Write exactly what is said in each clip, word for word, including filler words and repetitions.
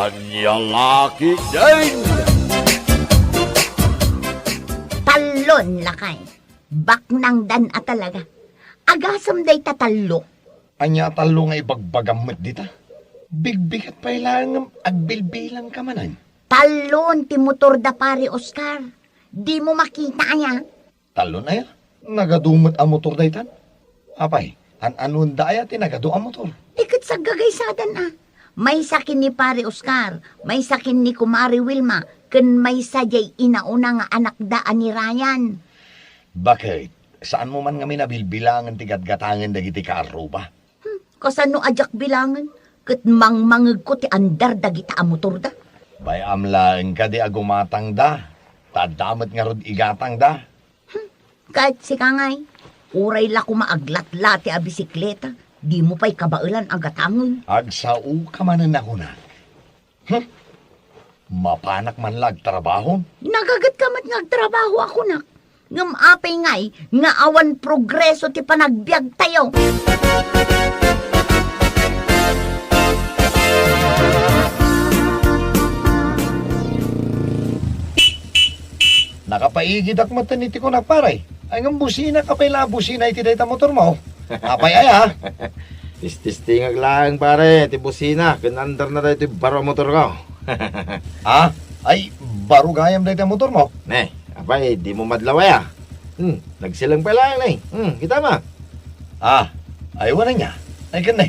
Ania la ketdin? Tallon, lakay. Baknangdan a talaga. Agasem dayta tallo. Ania a tallo nga ibagbagam met dita? Bigbigat pay laeng ngem agbilbilangka manen. Tallon ti motorda, Pare Oscar. Dimo makita aya? Tallon aya? Nagadu met a motor daytan? Apay, an-anuenda aya ti nagadu a motor? Di ket saggagaysadan a. Maysa ken ni Pare Oscar, maysa ken ni Kumare Wilma, ken maysa diay inauna nga anakda a ni Ryan. Baket, saanmo man ngamin a bilbilangen ti gatgatangen dagiti kaarruba? Hmm, kasano a diak bilangen? Ket mangmangegko ti andar dagita a motorda. Bay-am laeng kadi a gumatangda, ta adda met ngarud igatangda. Hmm, ket sika ngay, uray la koma aglatlati a bisikleta, dimo pay kabaelan a gatangen. Agsaoka manen a kuna. Hmm? Mapanak man la agtrabaho? Nagagetka met nga agtrabaho a kunak. Ngem apay ngay nga awan progreso ti panagbiagtayo? Nakapaigidak met iti kunak, pare. Ay, ngem busina ka pay la a busina iti dayta motormo. Apay aya? Tistestingek laeng, pare, ti busina ken andarna daytoy baro a motorko. Ah? Ay, baro gayam dayta motormo? Ne, apay, dimo madlaw aya? Hmm, nagsileng pay laeng, ne. Hmm, kitam a? Ah, ay, wen ania? Ay, ken ne,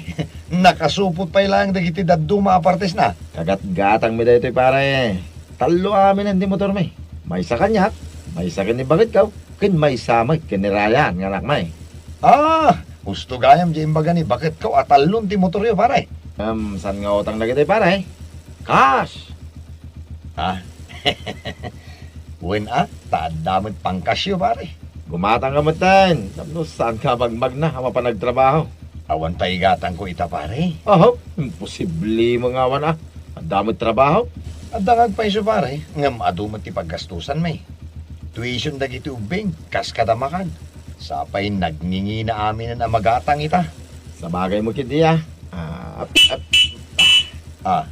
nakasupot pay laeng dagiti dadduma a partesna. Kagatgatangmi daytoy, pare. Tallo aminen ti motormi. Maysa kaniak, maysa ken ni baketko, ken maysa met ken ni Ryan nga anakmi. Ah, husto gayam ti imbaga ni baketko a tallon ti motoryo, pare. Em, saan nga utang dagitoy, pare? Cash. Ah. Wen a, ta adda met pangkasyo, pare. Gumatangka metten, tapno saanka a magmagna a mapan agtrabaho. Awan pay igatangko ita, pare. Aho, imposible mo nga awan a. Adda met trabaho? Adda nga agpayso, pare, ngem adu met ti paggastusanmi. Tuition dagiti ubbing, kas kada makan. Sapay nagngingina aminen a magatang ita. Sabagay mo ketdi a. Ah, ap-, ap-, Ah.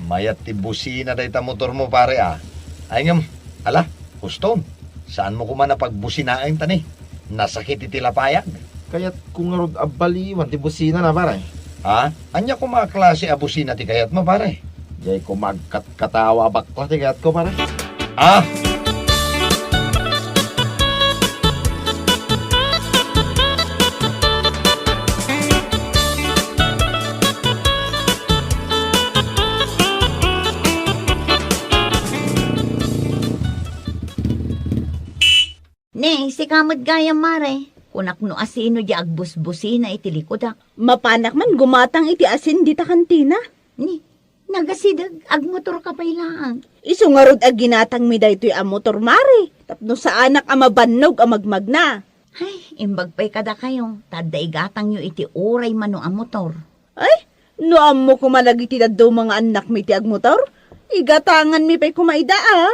Mayat ti busina dayta motormo, pare, a. Ay ngem, ala, huston. Saanmo koma a pagbusinaen ta ni? Nasakit iti lapayag. Kayatko ngarud a baliwan ti businana, pare. Ha? Ania koma a klase a busina ti kayatmo, pare? Diay koma agkatkatawa a bakla ti kayatko, pare. Ah! Ne, sika met gayam, mare. Kunak no asino diay agbusbusina iti likudak. Mapanak man gumatang iti asin dita kantina. Ni, nagasideg, agmotorka pay laeng. Isu ngarud a ginatangmi daytoy a motor, mare, tapno saanak a mabannog a magmagna. Ay, imbag pay kadakayo, ta adda igatangyo iti uray mano a motor. Ay, no ammok koma dagiti dadduma nga annakmi ti agmotor, igatanganmi pay koma ida a.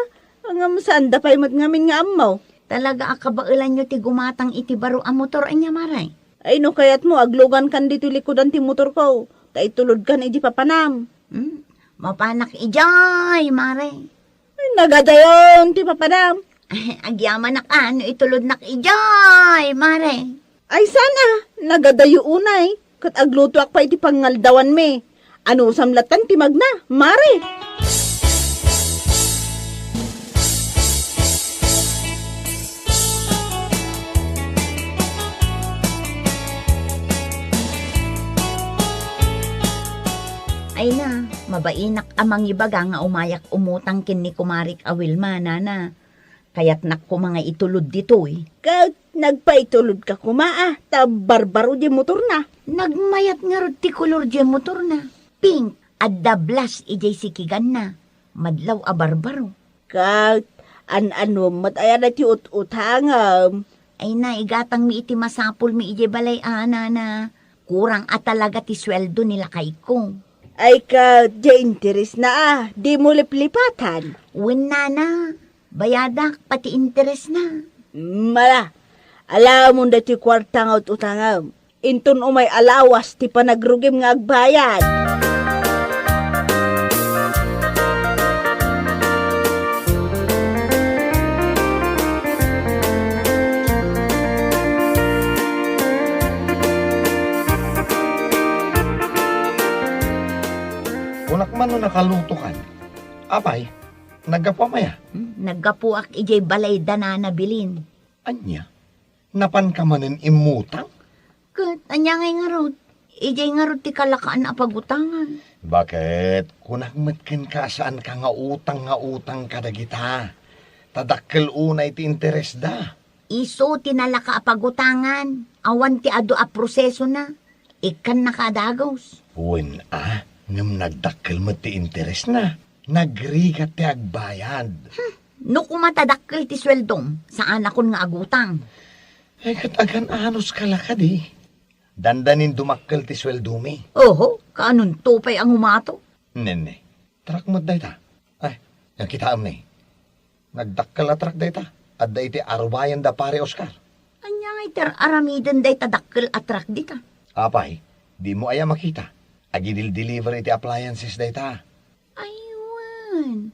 Ngem saanda pay met ngamin nga ammo. Talaga a kabaelanyo ti gumatang iti baro a motor, ania, mare? Ay, no kayatmo, aglugankan ditoy likudan ti motorko, ta itulodkan iti papanam. Hmm, mapanak idiay, mare. Nagadayon ti papanam. Agyamanak a no itulodnak idiay, mare. Ay, saan a, nagadayo unay, ket aglutoak pay iti pangaldawanmi. Anusam lattan ti magna, mare. Ay na, mabainak a mangibaga nga umayak umutang ken ni kumarik a Wilma, nana. Kayatnak koma nga itulod ditoy. Ket nagpaitulodka koma a, ta barbaro diay motorna. Nagmayat ngarud ti kolor diay motorna. Pink, adda blush idiay sikiganna. Madlaw a barbaro. Ket an-anuem met aya daytoy ut-utangem? Ay na, igatangmi iti masapulmi idiay balay a, nana. Kurang a talaga ti sueldo ni lakayko. Ay ket, diay interesna a, dimo liplipatan. Wen, nana, bayadak pati interesna. Mala, alamon daytoy kuarta nga ut-utangem. Inton umay a lawas ti panagrugim nga agbayad. Nakman no nakalutokan. Apay, naggapuam aya? Hmm, naggapuak idiay balay da Nana Bilin. Ania? Napanka manen immutang? Ket ania ngay ngarud? Idiay ngarud ti kalakaan a pagutangan. Baket, kunak met kenka a saanka nga utang nga utang kadagita. Ta dakkel unay ti interesda. Isu ti nalaka a pagutangan. Awan ti adu a prosesona. Ikkannaka a dagus. Wen a, ngem nagdakkel met ti interesna. Nagrigat ti agbayad. Hmm, no koma ta dakkel ti sueldom, saanakon nga agutang. Ay, ket agan-anos ka la kadi? Dandanin dumakkel ti sueldomi. Oho, kaanonto pay a ngumato? Nenne, truck met dayta. Ay, nakitaem ni. Nagdakkel a truck dayta. Adda iti arubayan da Pare Oscar. Ania nga iti ar-aramiden dayta dakkel a truck dita? Apay, dimo aya makita? Agidil-deliver iti appliances dayta. Ay, wen.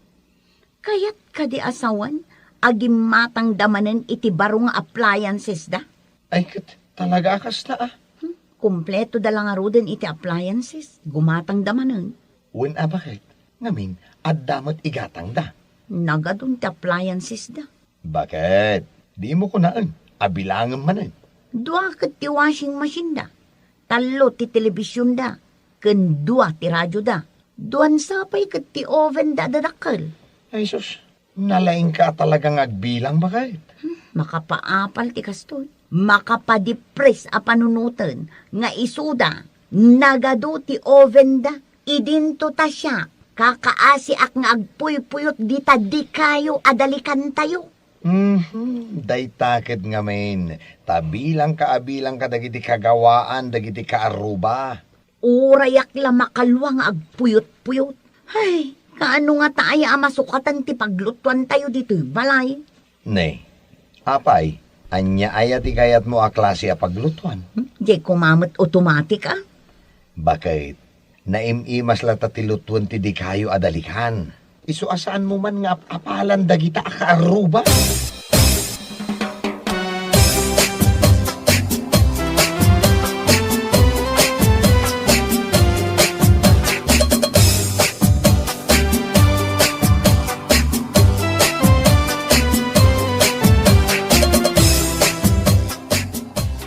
Kayat kadi a sawen a gimmatangda manen iti baro nga appliances da? Ay, ket talaga a kasta, a. Hmm, kompleto da la ngaruden iti appliances. Gumatangda manen. Wen a baket, ngamin, adda met igatangda. Nagadun ti appliances da. Baket, dimo kunaen, abilangem manen. Dua ket ti washing machine da. Tallo ti telebision da. Ken dua ti radio da. Duan sa pay ket ti oven da a dadakkel. Ay sus, nalaingka a talaga nga agbilang, baket. Hmm, makapaapal ti kastoy. Makapadipres a panunoten nga isuda, nagadu ti oven da. Idinto ta siak, kakaasiak nga agpuypuyot dita dikayo a dalikantayo. Mhm, dayta ket ngamin, ta bilangka a bilangka dagiti kagawaan dagiti kaarruba. Urayak la makalua nga agpuyot-puyot. Ay, kaano ngata aya a masukatan ti paglutuantayo ditoy balay? Ne, apay, ania aya ti kayatmo a klase a paglutuan? Hmm? Diay koma met automatic, a? Baket, naim-imas lata ti lutuan ti dikayo a dalikan. Isu a saanmo man nga ap-apalan dagita a kaarruba.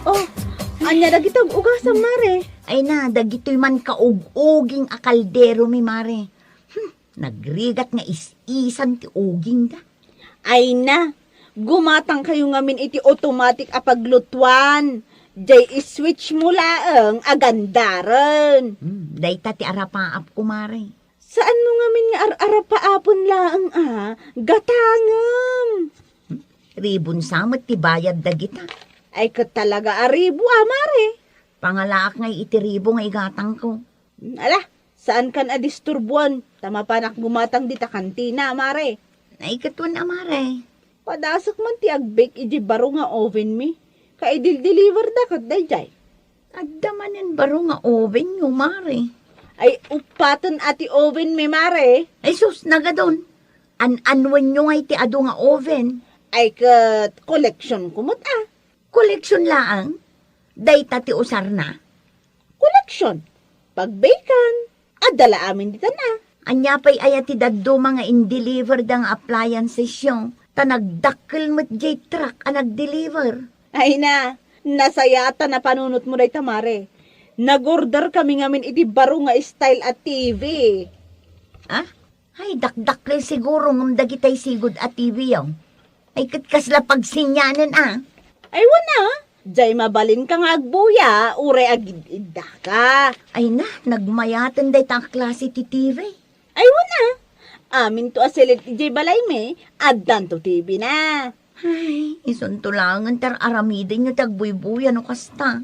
Oh, ania dagita ug-ugasam, Mare? Ay na, dagitoy man kaug-uging a kalderomi, Mare. Hmm, nagrigat nga is-isan ti ugingda. Ay na, gumatangkayo ngamin iti automatic a paglutuan. Diay iswitchmo laeng a gandaren. Hmm, dayta ti arapaapko, Mare. Saanmo ngamin nga ar-arapaapen laeng a gatangem? Hmm, ribon sa met ti bayad dagita. Ay, ket talaga a ribo a, Mare. Pangalaak ngay iti ribo nga igatangko. Hmm, ala, saankan a disturbuan, ta mapanak gumatang dita kantina, Mare. Ay, ket wen a, Mare. Padasek man ti agbake idiay baro nga ovenmi. Kaidil-deliver da ket daydiay. Adda manen baro nga ovenyo, Mare. Ay, uppaten a ti ovenmi, Mare. Ay sus, nagadun. An-anuenyo ngay ti adu nga oven? Ay, ket koleksionko met a. Koleksion laeng? Dayta ti usarna? Koleksion. Pagbakean. Adda la amin ditan a. Ania pay aya ti dadduma nga in-deliver da nga appliancesyo? Ta nagdakkel met diay truck a nag-deliver. Ay na, nasayaat a napanunotmo dayta, Mare. Nag-order kami ngamin iti baro nga style a T V. Ah? Ay, dakdakkel siguro ngem dagitay sigud a T V, yaw. Ay, ket kasla pagsinianen a. Ay, wen a. Diay mabalinka nga agbuya, uray agid-iddaka. Ay na, nagmayaten dayta a klase ti T V. Ay, wen a. Aminto a silid idiay balaymi, addanto T V na. Ay, isunto laengen ti ar-aramidenyo ti agbuybuya no kasta.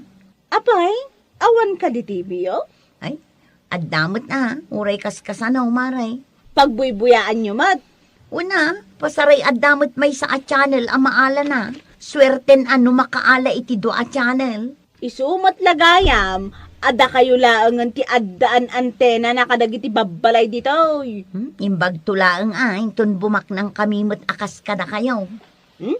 Apay, awan kadi T V-yo? Ay, adda met a, uray kaskasano, Mare. Pagbuybuyaanyo met. Wen a, pasaray adda met maysa a channel a maalana. Suerten a no makaala iti dua a channel. Isu met la gayam, a dakayo laengen ti addaan antenana kadagiti babbalay ditoy. Hmm, imbagto laeng a, inton bumaknangkami met a kas kadakayo. Hmm?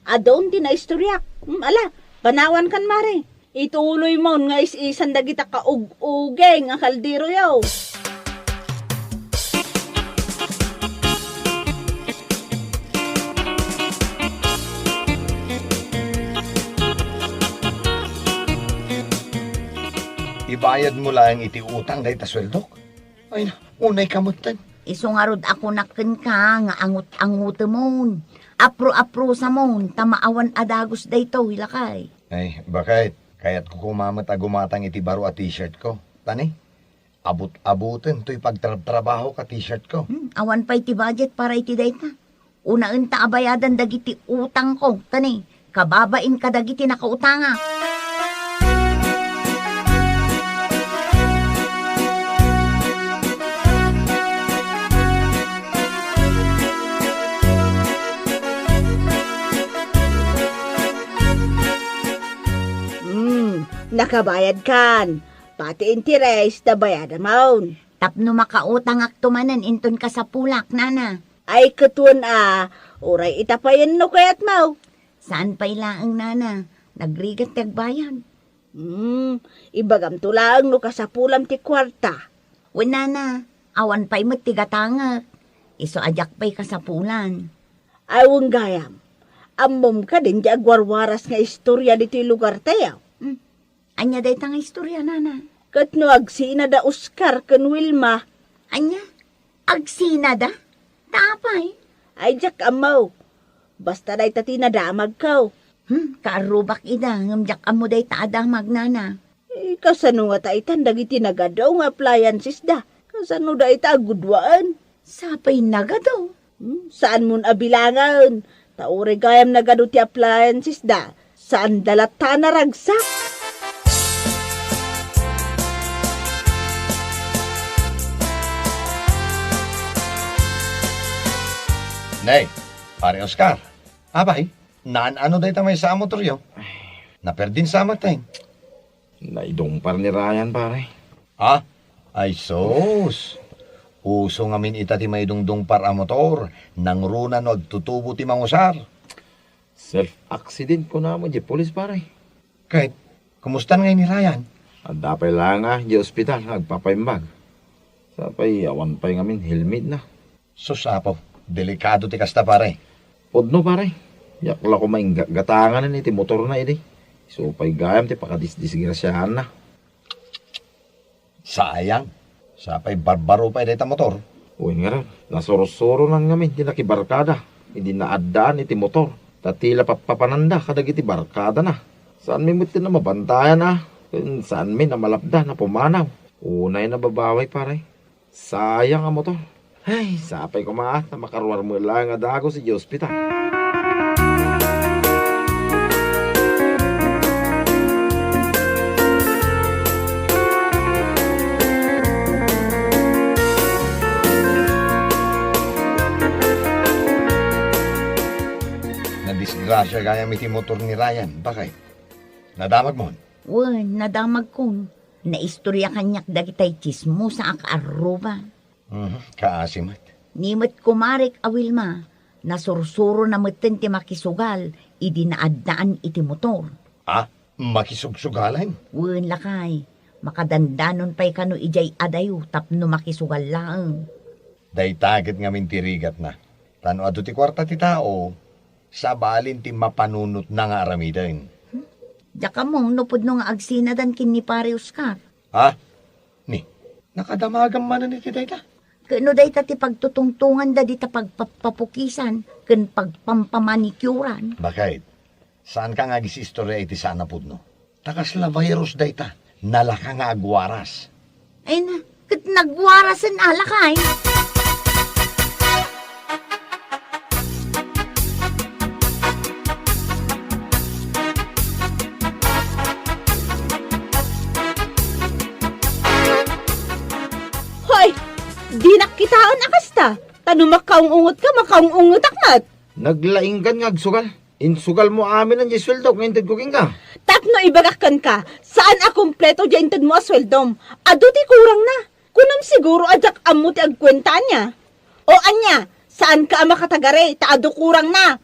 Adun ti naistoriak. Hmm, ala, panawankan, Mare. Ituloymon nga is-isan dagita kaug-uging a kalderoyo. Bayadmo laeng iti utang dayta sueldok? Ay, unayka metten. Isu ngarud a kunak kenka nga angut-angutemon. Apro-aprosamon, ta maawan a dagus daytoy, lakay. Ay, baket, kayatko koma met a gumatang iti baro a t-shirtko. Tani, abut-abuten toy pagtrabtrabahok a t-shirtko. Hmm, awan pay ti budget para iti dayta. Unaenta a bayadan dagiti utangko, tani, kababain kadagiti nakautangak. Hmm, nakabayadkan. Pati interes, nabayadamon. Tapno makautangakto manen inton kasapulak, nana. Ay, ket wen a, uray ita payen no kayatmo. Saan pay laeng, nana. Nagrigat ti agbayad. Hmm, ibagamto laeng no kasapulam ti kuarta. Wen, nana, awan pay met ti gatangek. Isu a diak pay kasapulan. Ay, wen gayam. Ammom kadin ti agwarwaras nga istoria ditoy lugartayo? Hmm. Ania dayta nga istoria, nana? Ket no agsina da Oscar ken Wilma. Ania? Agsina da? Ta apay? Ay, diak ammo. Basta dayta ti nadamagko. Hmm, kaarrubak ida, ngem diak ammo dayta a damag, nana. Eh, kasano nga ta itan dagiti nagadu nga appliances da? Kasano dayta a gudwaen? Sapay nagadu. Hmm, saanmon a bilangen. Ta uray gayam nagadu ti appliances da, saanda latta a naragsak. Nay, Pare Oscar. Apay, naan-ano dayta maysa a motoryo? Naperdin sa met, eh. Naidumpar ni Ryan, pare. Ah, ay sus. Uso ngamin ita ti maidungdungpar a motor, nangruna no agtutubo ti mangusar. Self-accident, kunana met diay pulis, pare. Ket, kumusta ngay ni Ryan? Adda pay laeng a, diay ospital, agpapaimbag. Sapay, awan pay ngamin helmet na. Sus, Apo, delikado ti kasta, pare. Pudno, pare. Diak la koma inggatgatanganen iti motorna idi. Isu pay gayam ti pakadisdisgrasiaanna. Sayang. Sapay barbaro pay dayta motor. Wen ngarud, nasursuronan ngamin ti nakibarkada idi naaddaan iti motor. Ta ti la pappapananda kadagiti barkadana. Saanmi met ti a mabantayan a. Ken saanmi a malapdan a pumanaw. Unay nababawi, pare. Sayang a motor. Ay, sapay koma ta makaruar met laeng a dagus idiay ospital. Nadisgrasia gayam iti motor ni Ryan, baket. Nadamagmon? Wen, nadamagkon. Naistoria kaniak dagitay tsismosa a kaarruba. Mhm, kaasi met. Ni met kumarek a Wilma, nasursurona metten ti makisugal idi naaddaan iti motor. Ah, makisugsugalan? Wen, lakay, makadandanon pay kano idiay adayo tapno makisugal laeng. Dayta ket ngamin ti rigatna. Ta no adu ti kuarta ti tao, sabalin ti mapanunotna nga aramiden. Diak ammo no pudno nga agsinadan ken ni Pare Oscar. Ha? Ni, nakadamagam manen iti dayta? Ket no dayta ti pagtutungtunganda dita pagpappapukisan ken pagpampamanicurean. Baket, saanka nga agisistorya iti saan a pudno? Ta kasla virus dayta, nalaka nga agwaras. Ay na, ket nagwarasen a lakay. Hoy! Dinak kitaen a kasta. Ta no makaung-ungetka, makaung-ungetak met. Naglainggan nga agsugal. Insugalmo amin diay sueldok nga intedko kenka. Tapno ibagak kenka, saan a kompleto diay intedmo a sueldom. Adu ti kurangna. Kunam siguro a diak ammo ti agkuenta ania. O ania, saanka a makatagari ta adu kurangna.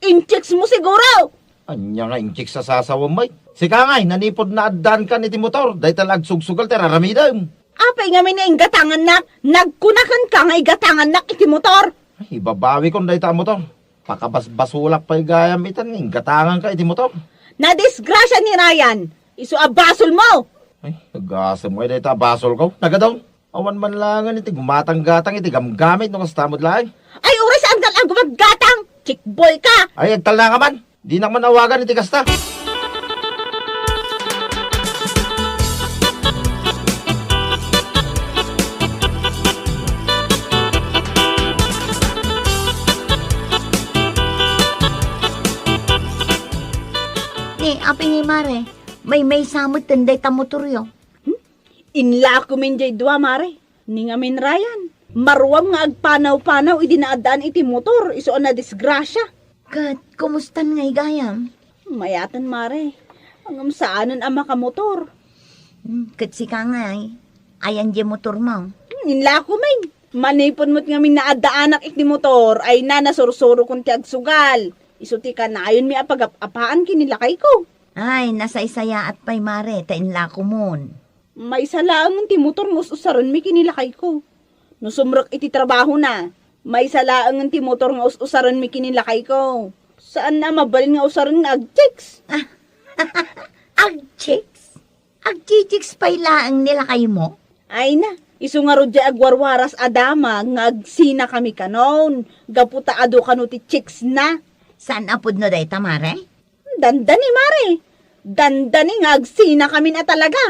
Inchecks mo siguro. Ania nga inchecks a sasawem, bay? Sika ngay, nanipud naaddaankan iti motor, dayta la agsugsugal ti ar-aramidem. Apay ngamin nga inggatangannak? Nagkuna kenka nga igatangannak iti motor. Ay, ibabawikon dayta a motor. Pakabasbasolak pay gayam itan nga inggatanganka iti motor. Nadisgrasia ni Ryan. Isu a basolmo. Ay, agasem ngay dayta a basolko. Nagadaw. Awan man laengen iti gumatang-gatang iti gamgamit no kasta met laeng. Ay, uray saan nga aggumatgatang! Chickboy ka! Ay, agtalna ka man! Dinak man awagan iti kasta! Ni, apay ngay, mare? Maymaysa met ten dayta motoryo. Hmm? Inlakomin jay dua, mare. Ni ngamin, Ryan, maruam nga agpanaw-panaw idi naaddaan iti motor, isu a nadisgrasia. Ket kumustan ngay gayam? Mayaten, mare. Ngem saanen a makamotor. Hmm, ket sika ngay, ayan diay motormo? Hmm, inlakomin. Manipon met ngamin naaddaanak iti motor, ay na, nasursurokon ti agsugal. Isu ti kanayonmi a pagap-apaan ken ni lakayko. Ay, nasaysayaat pay, mare, ta inlakomon. Maysa laengen ti motor nga us-usarenmi ken ni lakayko. No sumrek iti trabahona, maysa laengen ti motor nga us-usarenmi ken ni lakayko. Saan a mabalin nga usaren nga agchicks. Agchicks? Agchichicks pay laeng ni lakaymo? Ay na, isu ngarud diay agwarwaras a damag nga agsinakami kanon, gapu ta adu kano ti chicks na. Saan a pudno dayta, mare? Dandani, mare. Dandani nga agsinakamin a talaga.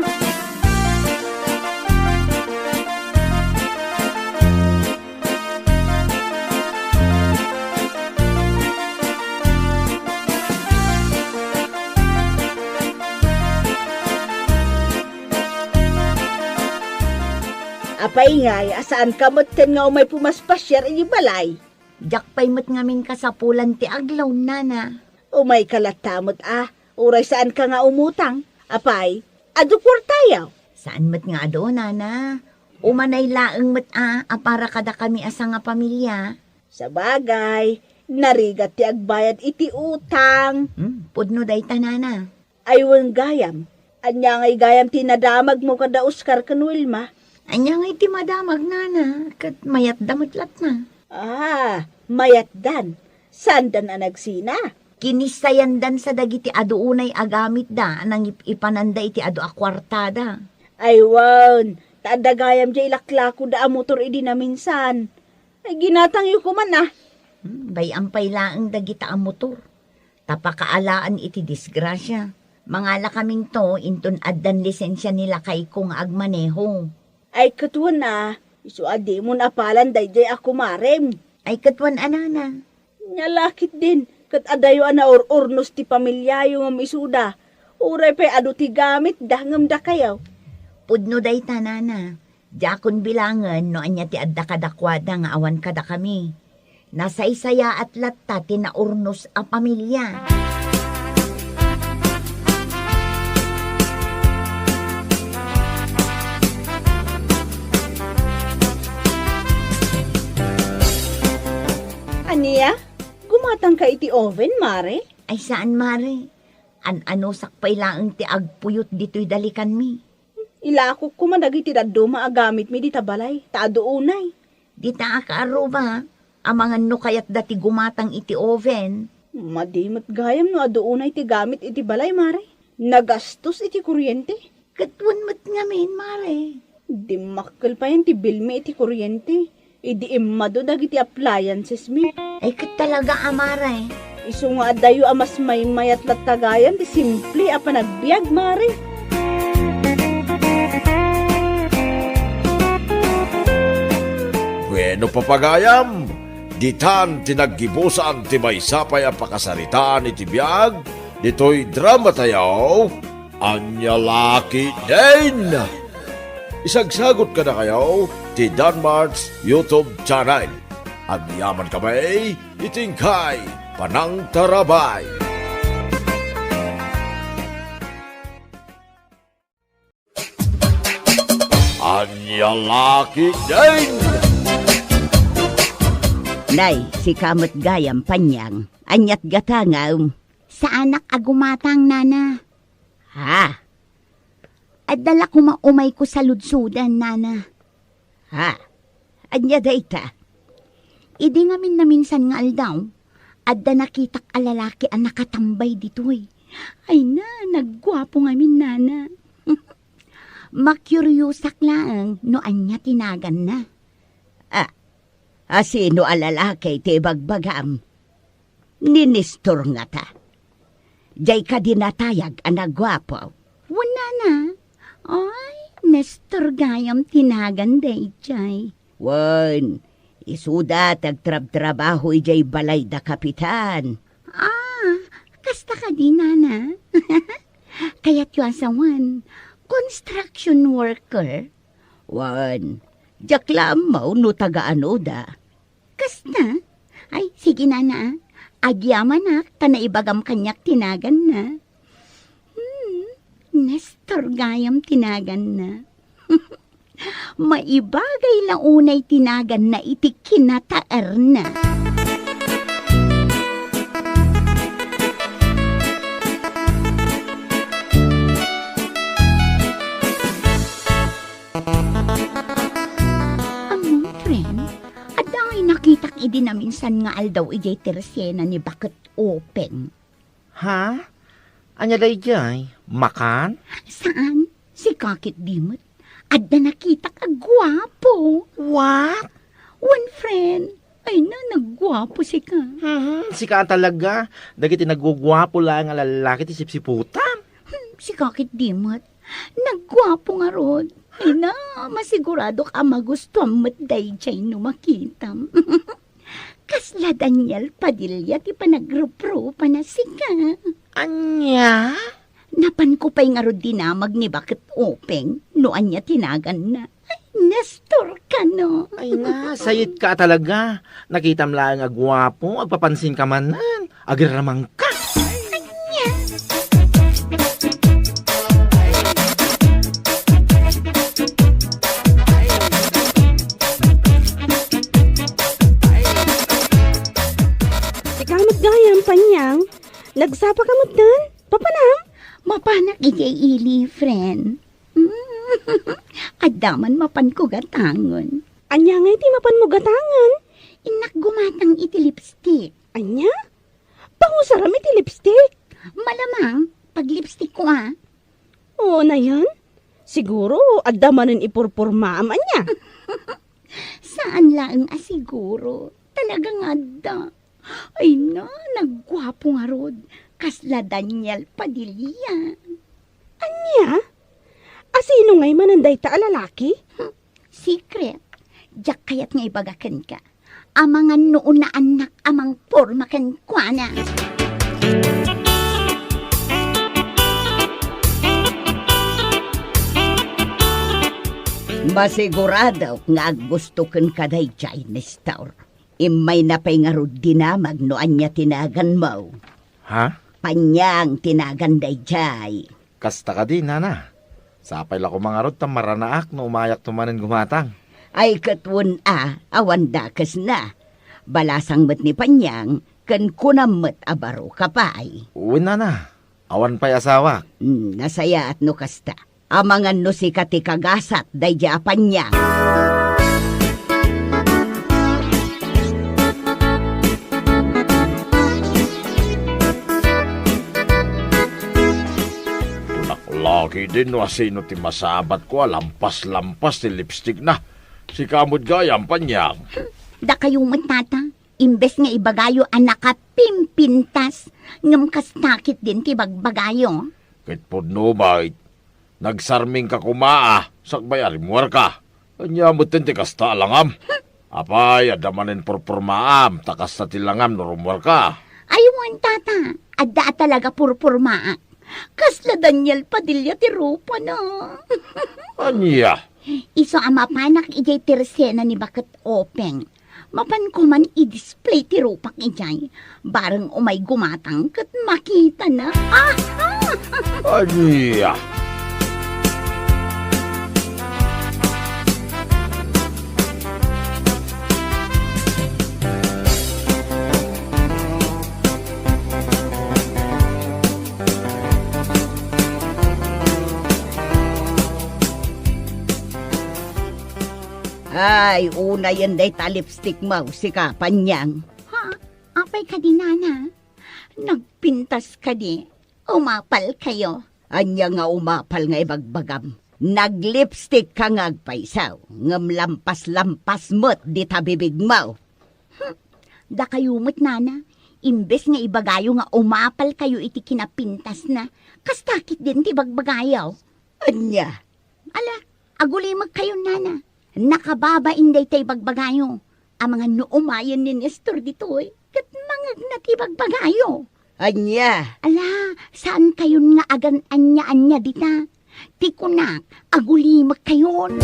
Apay ngay a saanka metten nga umay pumaspasiar iti balay? Diak pay met ngamin kasapulan ti agloan, nana. Umayka latta met a, uray saanka nga umutang. Apay, adu kuartayo? Saan met nga adu, nana. Umanay laeng met a, a para kadakami a sangapamilia. Sabagay, narigat ti agbayad iti utang. Hmm, pudno dayta, nana. Ay wen gayam, ania ngay gayam ti nadamagmo kada Oscar ken Wilma? Ania ngay ti madamag, nana, ket mayatda met latta. Ah, mayatdan. Saandan a nagsina? Kinissayandan sa dagiti adu unay a gamitda a nangip-ipananda iti adu a kuartada. Ay wen, ta adda gayam diay ilaklakoda a motor idi naminsan. Ay, ginatangyo koman, ah. Hmm, bay-am pay laeng dagita a motor. Ta pakaalaen iti disgrasia. Mangalakaminto inton addan lisensia ni lakayko nga agmaneho. Ay, ket wen a, isu a dimon apalan daydiay a kumarem. Ay, ket wen a, nana. Nia la ketdin, ket adayo a naur-urnos ti pamiliayo ngem isuda. Uray pay adu ti gamitda ngem dakayo. Pudno dayta, nana. Diakon bilangen no ania ti adda kadakuada nga awan kadakami. Nasaysayaat latta ti naurnos a pamilia. Ania? Gumatangka iti oven, mare? Ay, saan, mare. An-anusak pay laeng ti agpuyot ditoy dalikanmi. Ilakok koma dagiti dadduma a gamitmi dita balay, ta adu unay. Dita a kaarruba, amangan no kayatda ti gumatang iti oven. Madi met gayam no adu unay ti gamit iti balay, mare. Nagastos iti kuryente. Ket wen met ngamin, mare. Dimmakkel payen ti bilmi iti kuryente. Idi immadu dagiti appliancesmi. Ay, ket talaga a, mare. Isu nga adayo a mas maymayat latta gayam ti simple a panagbiag, mare. Bueno, papagayam, ditan ti naggibusan ti maysa pay a pakasaritaan iti biag ditoy dramatayo. Ania la ketdin? Isagsagot kadakayo ti Danmart's YouTube channel. Agyaman kami iti inkay panangtarabay. Ania la ketdin? Nay, sika met gayam, Panyang. Aniat gatangam? Saanak a gumatang, nana. Ha? Adda la koma umayko saludsodan, nana. Ha? Ania dayta? Idi ngamin naminsan nga aldaw, adda nakitak a lalaki a nakatambay ditoy. Ay na, nagguapo ngamin, nana. Makiuriosak laeng no ania ti naganna. Ah, asino a lalaki ti ibagbagam? Ni Nestor ngata. Diay kadi natayag a naguapo. Wen, nana. Ay, Nestor gayam ti nagan daydiay. Wen, isuda ti agtrabtrabaho idiay balay da Kapitan. Ah, kasta kadi, nana? Kayatyo a sawen, construction worker? Wen, diak la ammo no taga-anoda. Kasta? Ay, sige, nana, ah. Agyamanak ta naibagam kaniak ti naganna. Hmm, Nestor gayam ti naganna. Maibagay la unay ti naganna iti kinataerna. Ammom, friend, adda ngay nakitak idi naminsan nga aldaw idiay tersena ni Baket Openg. Ha? Ania daydiay? Makan? Saan? Sika ketdi met. Adda nakitak a guapo. What? Wen, friend. Ay na, nagguapo sika. Mhm, sika talaga. Dagiti nagguguapo laeng a lalaki ti sipsiputam. Hmm, sika ketdi met. Nagguapo ngarud. Ay na, masiguradok a magustuam met daydiay no makitam. Kasla Daniel Padilla ti panagruprupana sika. Ania? Napanko pay ngarud dinamag ni Baket Openg no ania ti naganna. Ay, Nestor kano. Ay na, sayit ka talaga. Nakitam laeng a guapo, agpapansin ka manen. Agiramang ka. Ania? Sika met gayam, Panyang. Nagsapa ka met ken? Papanam? Mapanak idiay ili, friend. Adda man mapanko gatangen. Ania ngay ti mapanmo gatangen? Innak gumatang iti lipstick. Ania? Pangusaram iti lipstick? Malamang, paglipstickko a. Oo, nayon. Siguro, adda manen ipurpurmaam, ania? Saan laeng a siguro. Talaga nga adda. Ay na, nagguapo ngarud. Kasla Daniel Padilla. Ania? Asino ngay manen dayta a lalaki? Hmm, secret. Diak kayat nga ibaga kenka. Amangan no unaannak a mangporma kenkuana. Masiguradok nga aggusto kenka daydiay, Nestor. Immayna pay ngarud dinamag no ania ti naganmo. Ha? Panyang ti nagan daydiay. Kasta kadi, nana. Sapay la koma ngarud ta maranaak no umayakto manen gumatang. Ay, ket wen a, awan dakesna. Balasang met ni Panyang, ken kunam met a baro ka pay. Wen, nana. Awan pay asawak. Hmm, nasayaat no kasta. Amangan no sika ti kagasat daydi a Panyang. Kunak la ketdin no asino ti masabatko a lampas-lampas ti lipstickna. Sika met gayam, Panyang. Dakayo met, tata. Imbes nga ibagayo a nakapimpintas, ngem kasta ketdin ti bagbagayo. Ket pudno met, nagsarmingka koma a sakbay a rimmuarka. Ania metten ti kasta a langam? Apay, adda manen purpurmaam, ta kasta ti langam no rummuarka. Ay wen, tata, adda a talaga purpurmaak. Kasla Daniel Padilla ti rupana. Ania? Isu a mapanak idiay tersena ni Baket Openg. Mapanko man i-display ti rupak idiay. Bareng umay gumatang ket makitana. Ah! Ania? Ay, unayen dayta lipstickmo, sika, Panyang. Ha? Apay kadi, nana? Nagpintas kadi? Umapal kayo? Ania nga umapal nga ibagbagam? Naglipstick ka nga agpayso, ngem lampas-lampas met dita bibigmo. Hmm, dakayo met, nana, imbes nga ibagayo nga umapalkayo iti kinapintasna, kasta ketdin ti bagbagayo. Ania? Ala, agulimekkayon, nana. Nakababain dayta ibagbagayo. Amangan no umayen ni Nestor ditoy, ket mangegna ti bagbagayo. Ania? Ala, saankayon nga agan-ania-ania dita. Ti kunak, agulimekkayon.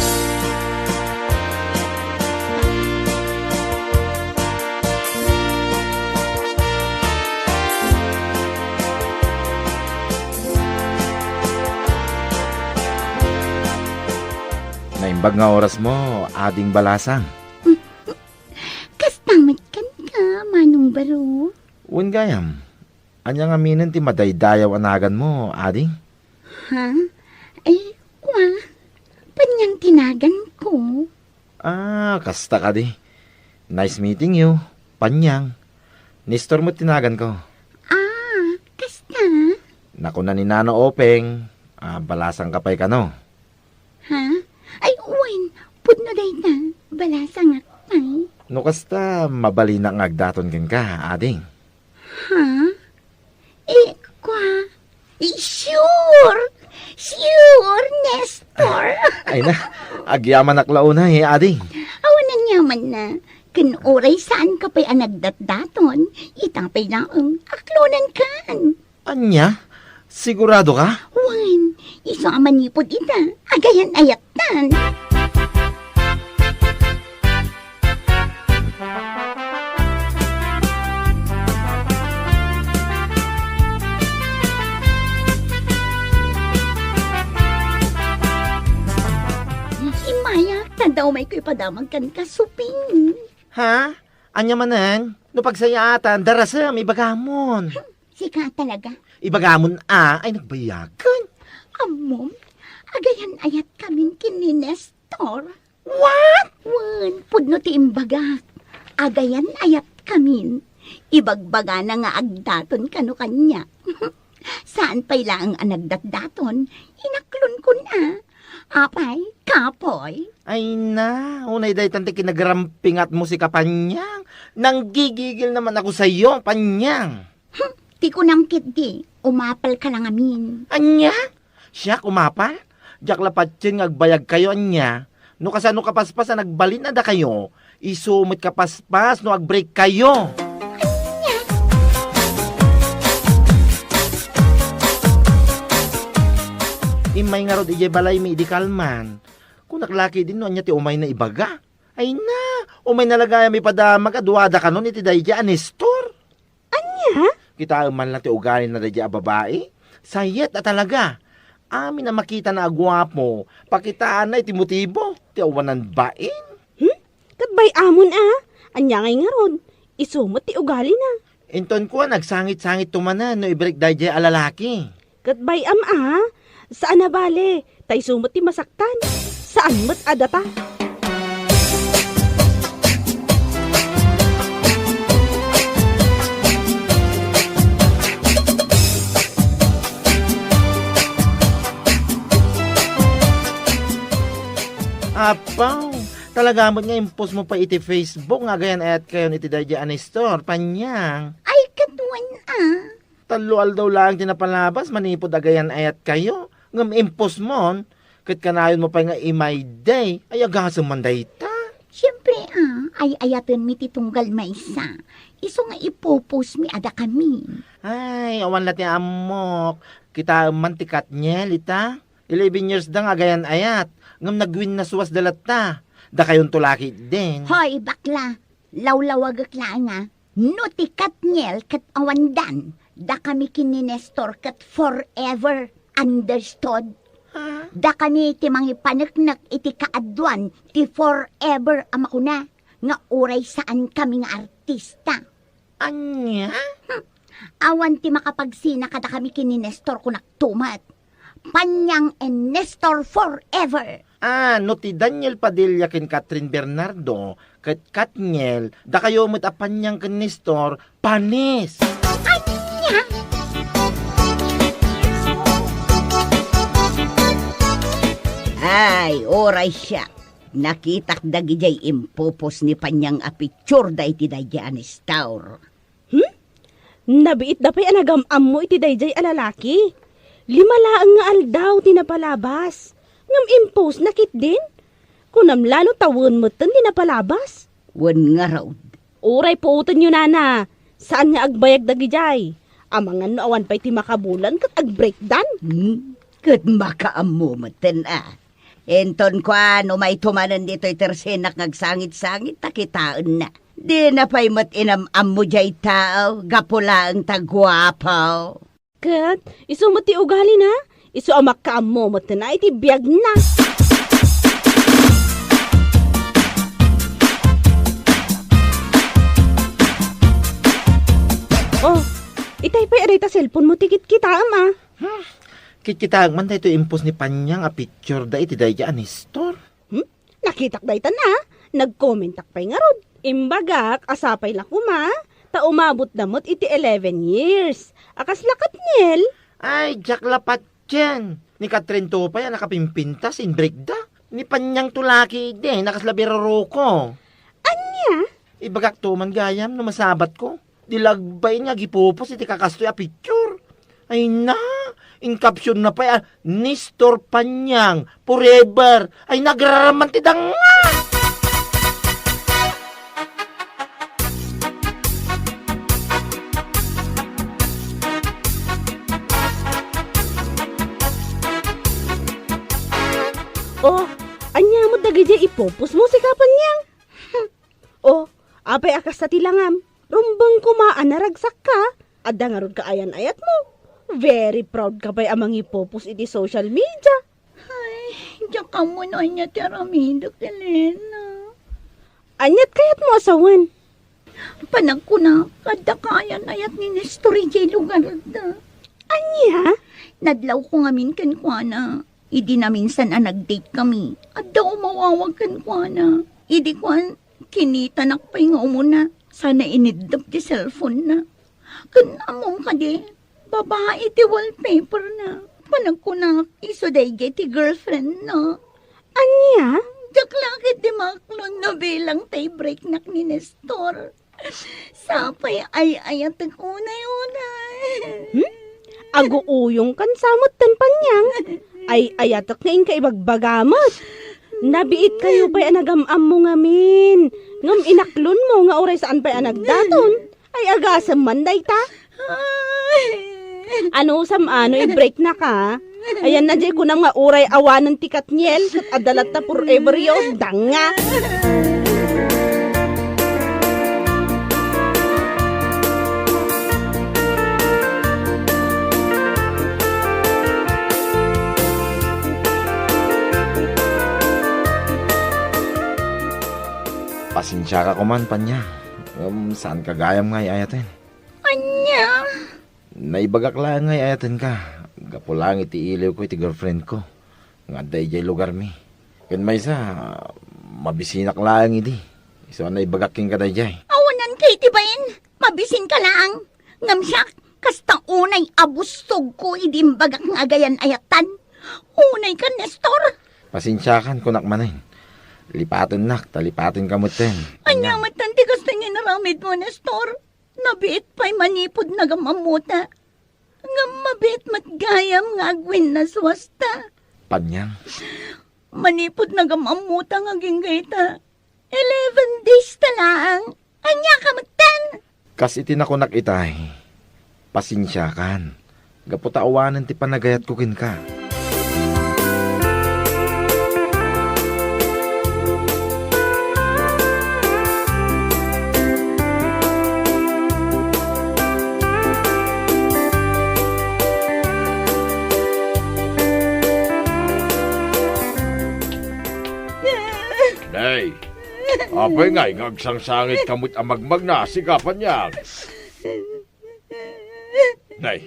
Naimbag nga orasmo, Ading Balasang. Kasta met kenka, Manong Baro. Wen gayam, ania ngaminen ti madaydayaw a naganmo, Ading? Ha? Ay, kua, Panyang ti naganko. Ah, kasta kadi. Nice meeting you, Panyang. Nestor met ti naganko. Ah, kasta? Nakuna ni Nana Openg, ah, balasangka pay kano. Ha? Ay, wen, pudno dayta, balasangak pay. No kasta, mabalinak nga agdaton kenka, Ading. Ha? Eh, kua, eh, sure! Sure, Nestor! Ay na, agyamanak la unay, Ading. Awan aniamanna. Ken uray saanka pay a nagdatdaton, ita pay laeng, aklonankan. Ania? Sigurado ka? Wen, isu a manipud ita, agayan-ayattan. Immay, ta adda umayko ipadamag kenka, Suping. Ha? Ania manen? No pagsayaatan, darasem, ibagamon. Sika talaga. Ibagamon a, ay nagbayagan. Ammom, agayan-ayatkamin ken ni Nestor. What? Wen, pudno ti imbagak. Agayan-ayatkamin. Ibagbagana nga agdaton kano kaniak. Saan pay laeng a nagdatdaton, inaklonkon a. Apay, kapoy? Ay na, unay daytan ti kinagarampingatmo, sika Panyang. Nanggigigil naman ako sayo, Panyang. Hmm, ti kunam ketdi, umapalka la ngamin. Ania? Siak umapal? Diak la patien nga agbayagkayo ania? No kasano kapaspas a nagbalin a dakayo, isu met kapaspas no agbreakkayo. Ania? Immay ngarud idiay balaymi idi kalman. Kunak la ketdin no ania ti umayna ibaga. Ay na, umayna la gayam ipadamag a duada kanon iti daydiay a Nestor. Ania? Kitaem man la ti ugalina daydiay a babai. Sayet a talaga. Amin a makitana a guapo, pakitaanna iti motibo ti awanan bain. Hmm? Ket bay-amon a. Ania ngay ngarud? Isu met ti ugalina. Inton kua, nagsangit-sangitto manen no ibreak daydiay a lalaki. Ket bay-am a, saan a bale, ta isu met ti masaktan. Saan met a data. Apaw, talaga met nga impostmo pay iti Facebook nga agayan-ayatkayon iti daydiay a Nestor, Panyang. Ay, ket wen a. Tallo aldaw laeng ti napalabas manipud agayan-ayatkayo, ngem impostmon, ket kanayonmo pay nga imaydi, ay agasem man dayta. Siempre a, ay-ayatenmi ti tunggal maysa, isu nga ipopostmi a dakami. Ay, awan la ti ammok, kitaem man ti Katniel ita. Eleven years da nga agayan-ayat, ngem nagwinnaswasda latta. Dakayonto la ketdin. Hoy, bakla, lawlawagek laeng a. No ti Katniel ket awandan, dakami ken ni Nestor ket forever, understood? Ha? Dakami ti mangipaneknek iti kaaduan ti forever a makuna nga uray saankami nga artista. Ania? Hmm. Awan ti makapagsina kadakami ken ni Nestor, kunakto met. Panyang and Nestor forever! Ah, no ti Daniel Padilla ken Catherine Bernardo ket Katniel, dakayo met a Panyang ken Nestor, panis! Ania? Ay, uray siak. Nakitak dagijay impupos ni Panyang a picture da iti daydiay a Nestor. Hmm? Nabiitda pay a nagam-ammo iti daydiay a lalaki. Lima laeng nga aldaw ti napalabas. Ngem impostna ketdin? Kunam la no tawen metten ti napalabas? Wen ngarud. Uray puotenyo, nana. Saan nga agbayag dagijay. Amangan no awan pay ti makabulan ket agbreakdan. Hmm? Ket makaammo metten a. Inton kuan, umayto manen ditoy tersenak nga agsangit-sangit ta kitaenna. Dina pay met inam-ammo jay tao, gapu laeng ta guapo. Ket isu met ti ugalina, isu a makaammo metten a iti biagna. Oh, itay pay a dayta cellphone mo ti kitkitaem a. Hmm, kitkitaek man daytoy impos ni Panyang a picture da iti daydiay a Nestor. Hmm? Nakitak daytan a, nagkomentak pay ngarud. Imbagak a sapay la koma, ta umabotda met iti eleven years. A kasla Katniel? Ay, diak la patien. Ni Katrin to pay a nakapimpintas, inbreakda. Ni Panyang to laki idi, na kasla biruruko. Ania? Ibagak to man gayam no masabatko. Di la agbain nga agipupos iti kakastoy a picture. Ay na, in caption na pay a, "Nestor Panyang, forever." Ay, nagraraman ti danga! Oh, ania met dagidiay ipupos mo, sika Panyang? Oh, apay a kasta ti langam? Rumbeng koma a naragsakka. Adda ngarud ka ayan-ayatmo. Very proud ka pay a mangipupos iti social media. Ay, diak ammo no ania ti aramidek, Elena. Aniat kayatmo a sawen? Panagkunak, adda ka ayan-ayat ni Nestor idiay lugarda. Ania? Nadlawko ngamin kenkuana. Idi naminsan a nag-date kami, adda umawawag kenkuana. Idi kuan, kinitanak pay nga umuna, sana iniddep ti cellphone-na. Ken ammom kadi, babae ti wallpaper-na. Panagkunak, isu daydiay ti girlfriend-na. Ania? Diak la ketdi maaklon no bilang ta ibreaknak ni Nestor. Sapay ay-ayatek unay-unay. Hmm? Aguuyongkan sa metten, Panyang. Ay-ayatek nga inka ibagbaga met. Nabiit kayo pay a nagam-ammo ngamin. Ngem inaklonmo nga uray saan pay a nagdaton. Ay, agasem man dayta. Ay. Anusam a no i-breaknaka? Ayanna diay kunam nga uray awanen ti Katniel ket adda latta forever yo, danga. Pasensiaka koman, Panyang. Ngem saanka gayam nga ay-ayaten. Ania? Naibagak laeng nga ay-ayatenka, gapu laeng iti iliwko iti girlfriendko nga adda idiay lugarmi. Ken maysa, mabisinak laeng idi. Isu a naibagak kenka daydiay. Awananka iti bain, mabisinka laeng. Ngem siak, kasta unay a busogko idi imbagak nga agayan-ayatan. Unayka, Nestor. Pasensiakan, kunak manen. Lipatennak, ta lipatenka metten. Ania metten ti kasta nga inaramidmo, Nestor? Nabiit pay manipud nagam-ammota. Ngem mabiit met gayam nga agwinnaswasta. Panyang. Manipud nagam-ammota nga agingga ita, eleven days ta laeng. Ania ka metten? Kas iti nakunak itay, pasensiakan. Gapu ta awanen ti panagayatko kenka. Nay, apay ngay nga agsangsangitka met a magmagna, sika Panyang? Nay,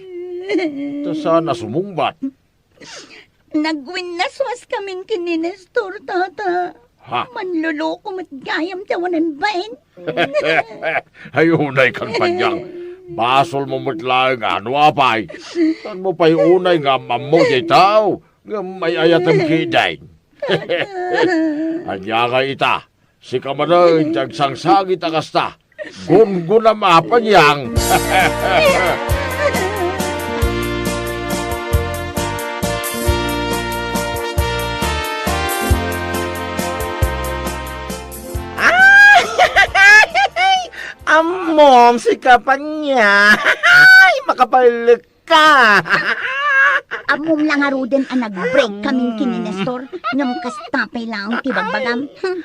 ta saan a sumungbat? Nagwinnaswas kamin ken ni Nestor, Tata. Ha? Manloloko met gayam ti awanan bain. Ay, unaykan, Panyang. Basolmo met laeng a no apay. Saanmo pay unay nga am-ammo diay tao ngem ay-ayatem ketdi. Ania ngay ita? Sika manen ti agsangsangit a kasta. Gungunam a panyang. Ay! Ammom, sika panyang. Ay, makapalek ka. Ammom la ngaruden a nag-break kamin ken ni Nestor, ngem kasta pay laeng ti bagbagam. Hmm.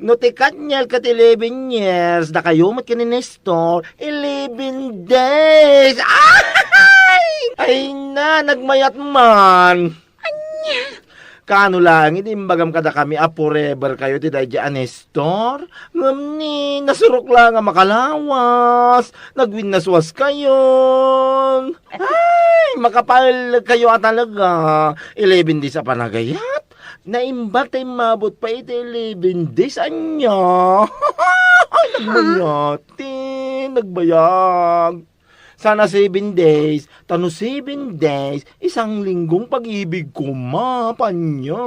No ti Katniel ket eleven years, dakayo met ken ni Nestor, eleven days. Ay! Ay na, nagmayat man. Ania? Kaano laeng idi imbagam kadakami a forever kayo ti daydi a Nestor? Ngem ni, nasurok laeng a makalawas. Nagwinnaswas kayon. Ay, makapaellek kayo a talaga. Eleven days a panagayat. Naimbag ta immabot pay iti eleven days, ania? Ay, nagbayat, ti, nagbayag. Sana seven days, ta no seven days, isang linggong pag-ibig koma, panya.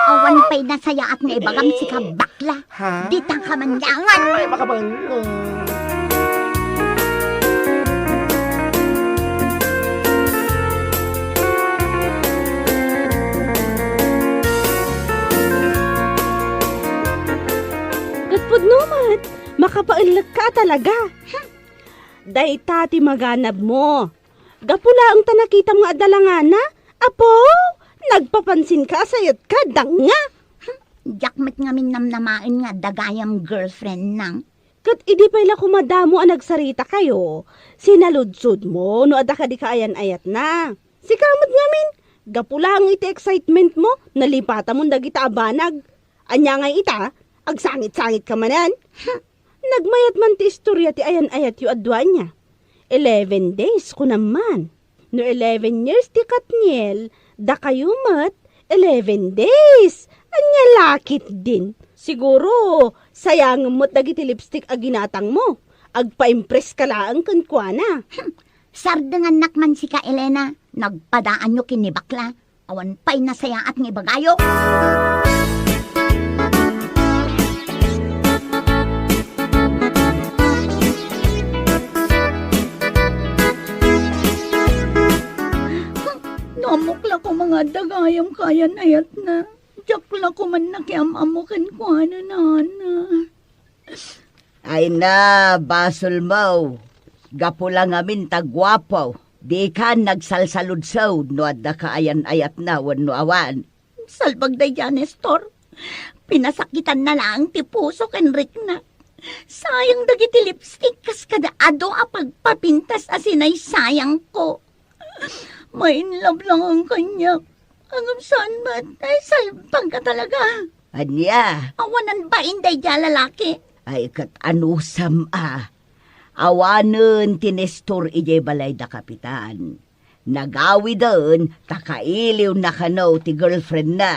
Awan pay nasayaat nga ibagam, sika bakla. Ha? Dita ka man laengen. Ay, makabangon. Ket pudno met, makapaellek ka talaga. Dayta ti maganabmo. Gapu laeng ta nakitam nga adda langana, apo, nagpapansinka a sayatka, danga. Diak met ngamin namnamaen nga adda gayam girlfriend na. Ket idi pay la koma damo a nagsaritakayo, sinaludsodmo no adda kadi kaayan-ayatna. Sika met ngamin, gapu laeng iti excitementmo, nalipatamon dagita a banag. Ania ngay ita, agsangit-sangit ka manen? Nagmayat man ti istoria ti ayan-ayatyo a dua ania. Eleven days, kunam man. No eleven years ti Katniel, dakayo met, eleven days. Ania la ketdin? Siguro, sayangen met dagiti lipstick a ginatangmo. Agpa-impress ka laeng kenkuana. Hmm, sardengannak man sika, Elena. Nagpadaanyo ken ni bakla. Awan pay nasayaat nga ibagayo. No ammok la koma nga adda gayam kaayan-ayatna, diak la koma nakiam-ammo kenkuana, nana. Ay na, basolmo. Gapu la ngamin ta guapo. Dika nagsalsaludsod no adda kaayan-ayatna wenno awan. Salbag daydiay a Nestor. Pinasakitanna laeng ti puso ken riknak. Sayang dagiti lipstick kas kada adu a pagpapintas a sinaysayangko. Ma-in love laeng kaniak. Ngem saan met, ay, salbag ka talaga. Ania? Awanan bain daydiay a lalaki. Ay, ket anusam a. Awanen ti Nestor idiay balay da Kapitan. Nagawiden ta kailiwna kano ti girlfriendna.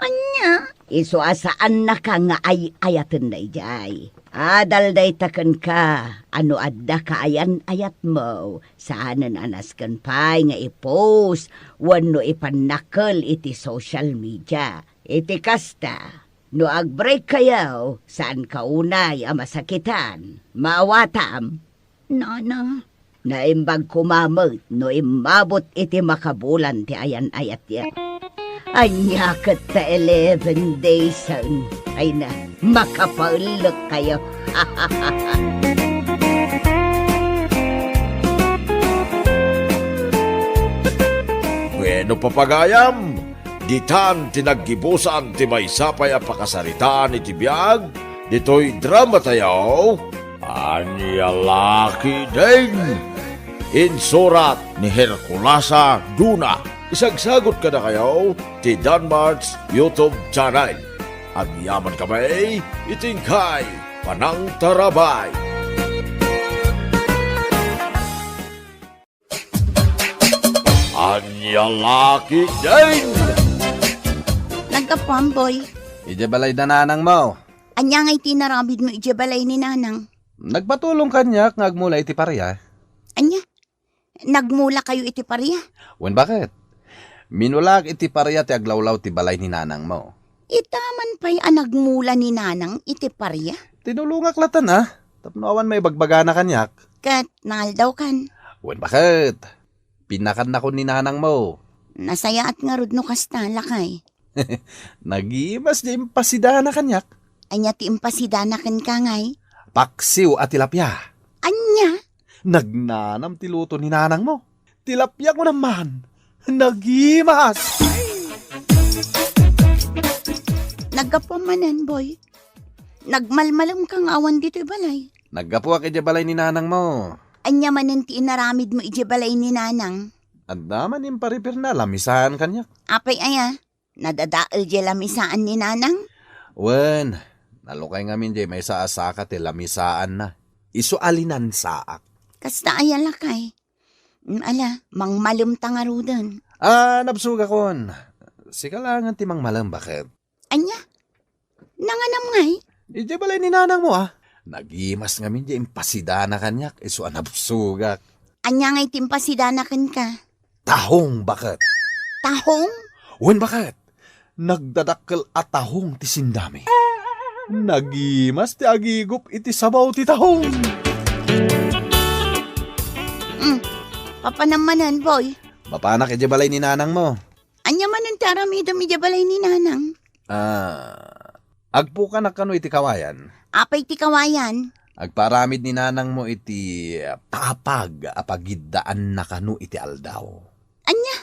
Ania? Isu a saannaka nga ay-ayatenna idiay. Adal dayta kenka a no adda kaayan-ayatmo, saanen a nasken pay nga i-post wenno ipannakkel iti social media. Iti kasta, no agbreak kayo, saanka unay a masakitan. Maawatam? Nana. Naimbag koma met no immabot iti makabulan ti ayan-ayatyo. Ania ket ta eleven daysen? Ay na, makapaellek kayo. Bueno, papagayam, ditan ti naggibusan ti maysa pay a pakasaritaan iti biag ditoy drama tayo. Ania la ketdin? Insurat ni Herculasa Duna. Isagsagot kadakayo ti Danmart's YouTube channel. Agyaman kami iti inkay panangtarabay. Ania la ketdin? Naggapuam, boy. Idiay balay da nanangmo. Ania ngay ti inaramidmo idiay balay ni nanang? Nagpatulong kaniak nga agmula iti paria. Ania? Nagmula kayo iti paria? Wen, baket? Minulaak iti paria ti aglawlaw ti balay ni nanangmo. Ita man pay a nagmula ni nanang iti paria? Tinulongak latta, a, tapno awan maibagbagana kaniak. Ket naaldaw kan? Wen, baket. Pinakannakon ni nanangmo. Nasayaat ngarud no kasta, lakay. Nagimas diay impasidana kaniak. Ania ti impasidana kenka, ngay? Paksiw a tilapia. Ania? Nagnanam ti luto ni nanangmo. Tilapia kunam man. Nagimas! Naggapuam manen, boy. Nagmalmalemka nga awan ditoy balay. Naggapuak idiay balay ni nanangmo. Ania manen ti inaramidmo idiay balay ni nanang? Adda man imparipirna, lamisaan kaniak. Apay aya? Nadadael diay lamisaan ni nanang? Wen, nalukay ngamin diay maysa a saka ti lamisaanna. Isu a linansaak. Kasta aya, lakay? Mm, ala, mangmalemta ngaruden. Ah, nabsogakon. Sika laengen ti mangmalem, baket. Ania? Nanganam ngay? Idiay balay ni nanangmo, a. Nagimas ngamin diay impasidana kaniak, isu a nabsogak. Ania ngay ti impasidana kenka? Tahong, baket. Tahong? Wen, baket. Nagdadakkel a tahong ti sindami. Nagimas ti agigup iti sabaw ti tahong. Mm. Papanam manen, boy? Mapanak idiay balay ni nanangmo. Ania manen ti aramidem idiay balay ni nanang? Ah, agpukanak kano iti kawayan. Apay ti kawayan? Agpaaramid ni nanangmo iti, ah, papag a pagiddaanna kano iti aldaw. Ania?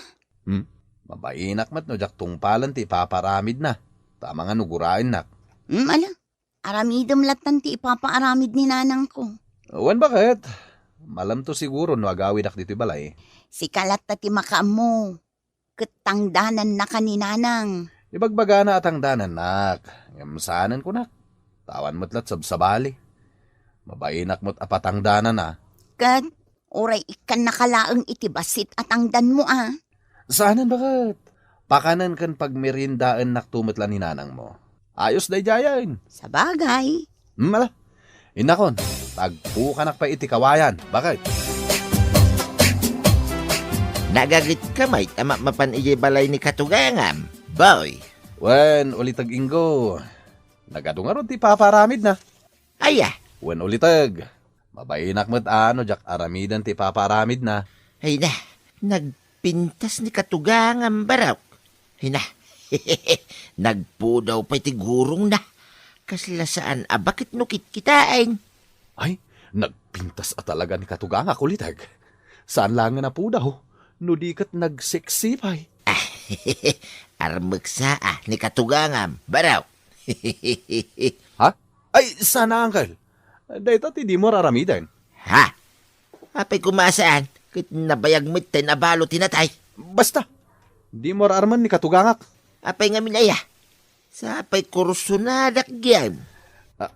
Hmm? Mabainak met no diak tungpalen ti ipapaaramidna. Ta amangan no guraennak. Hmm, ala. Aramidem lattan ti ipapaaramid ni nanangko. Wen, baket. Malemto siguro no agawidak ditoy balay. Sika latta ti makaammo. Ket tangdanannaka ni nanang. Ibagbagana a tangdanannak, ngem saanen kunak. Ta awan met lat sabsabali. Mabainak met a patangdanana. Ket uray ikkannaka laeng iti bassit a tangdanmo, a. Saanen, baket. Pakanen ken pagmeriendaennakto met la ni nanangmo. Ayos daydiayen. Sabagay. Hmm, ala. Innakon, agpukanak pay iti kawayan. Baket. Nagagetka met a mapmapan idiay balay ni katugangam, boy? Wen, uliteg Ingo. Nagadu ngarud ti ipapaaramidna. Aya? Wen, uliteg. Mabainak met a no diak aramiden ti ipapaaramidna. Ay na, nagpintas ni katugangam, barok. Ay na, nagpudaw pay ti gurongna. Kasla saan a baket no kitkitaen. Ay, nagpintas a talaga ni katugangak, uliteg. Saan laengen a pudaw, no di ket nagseksi pay. Armeksa a ni katugangam, barok. Ha? Ay, sana, uncle. Dayta ti dimo ar-aramiden. Ha? Apay koma a saan, ket nabayag met ti nabalo ti natay. Basta, dimo ar-armen ni katugangak. Apay ngamin aya? Sapay kursunadak gayam. Ah,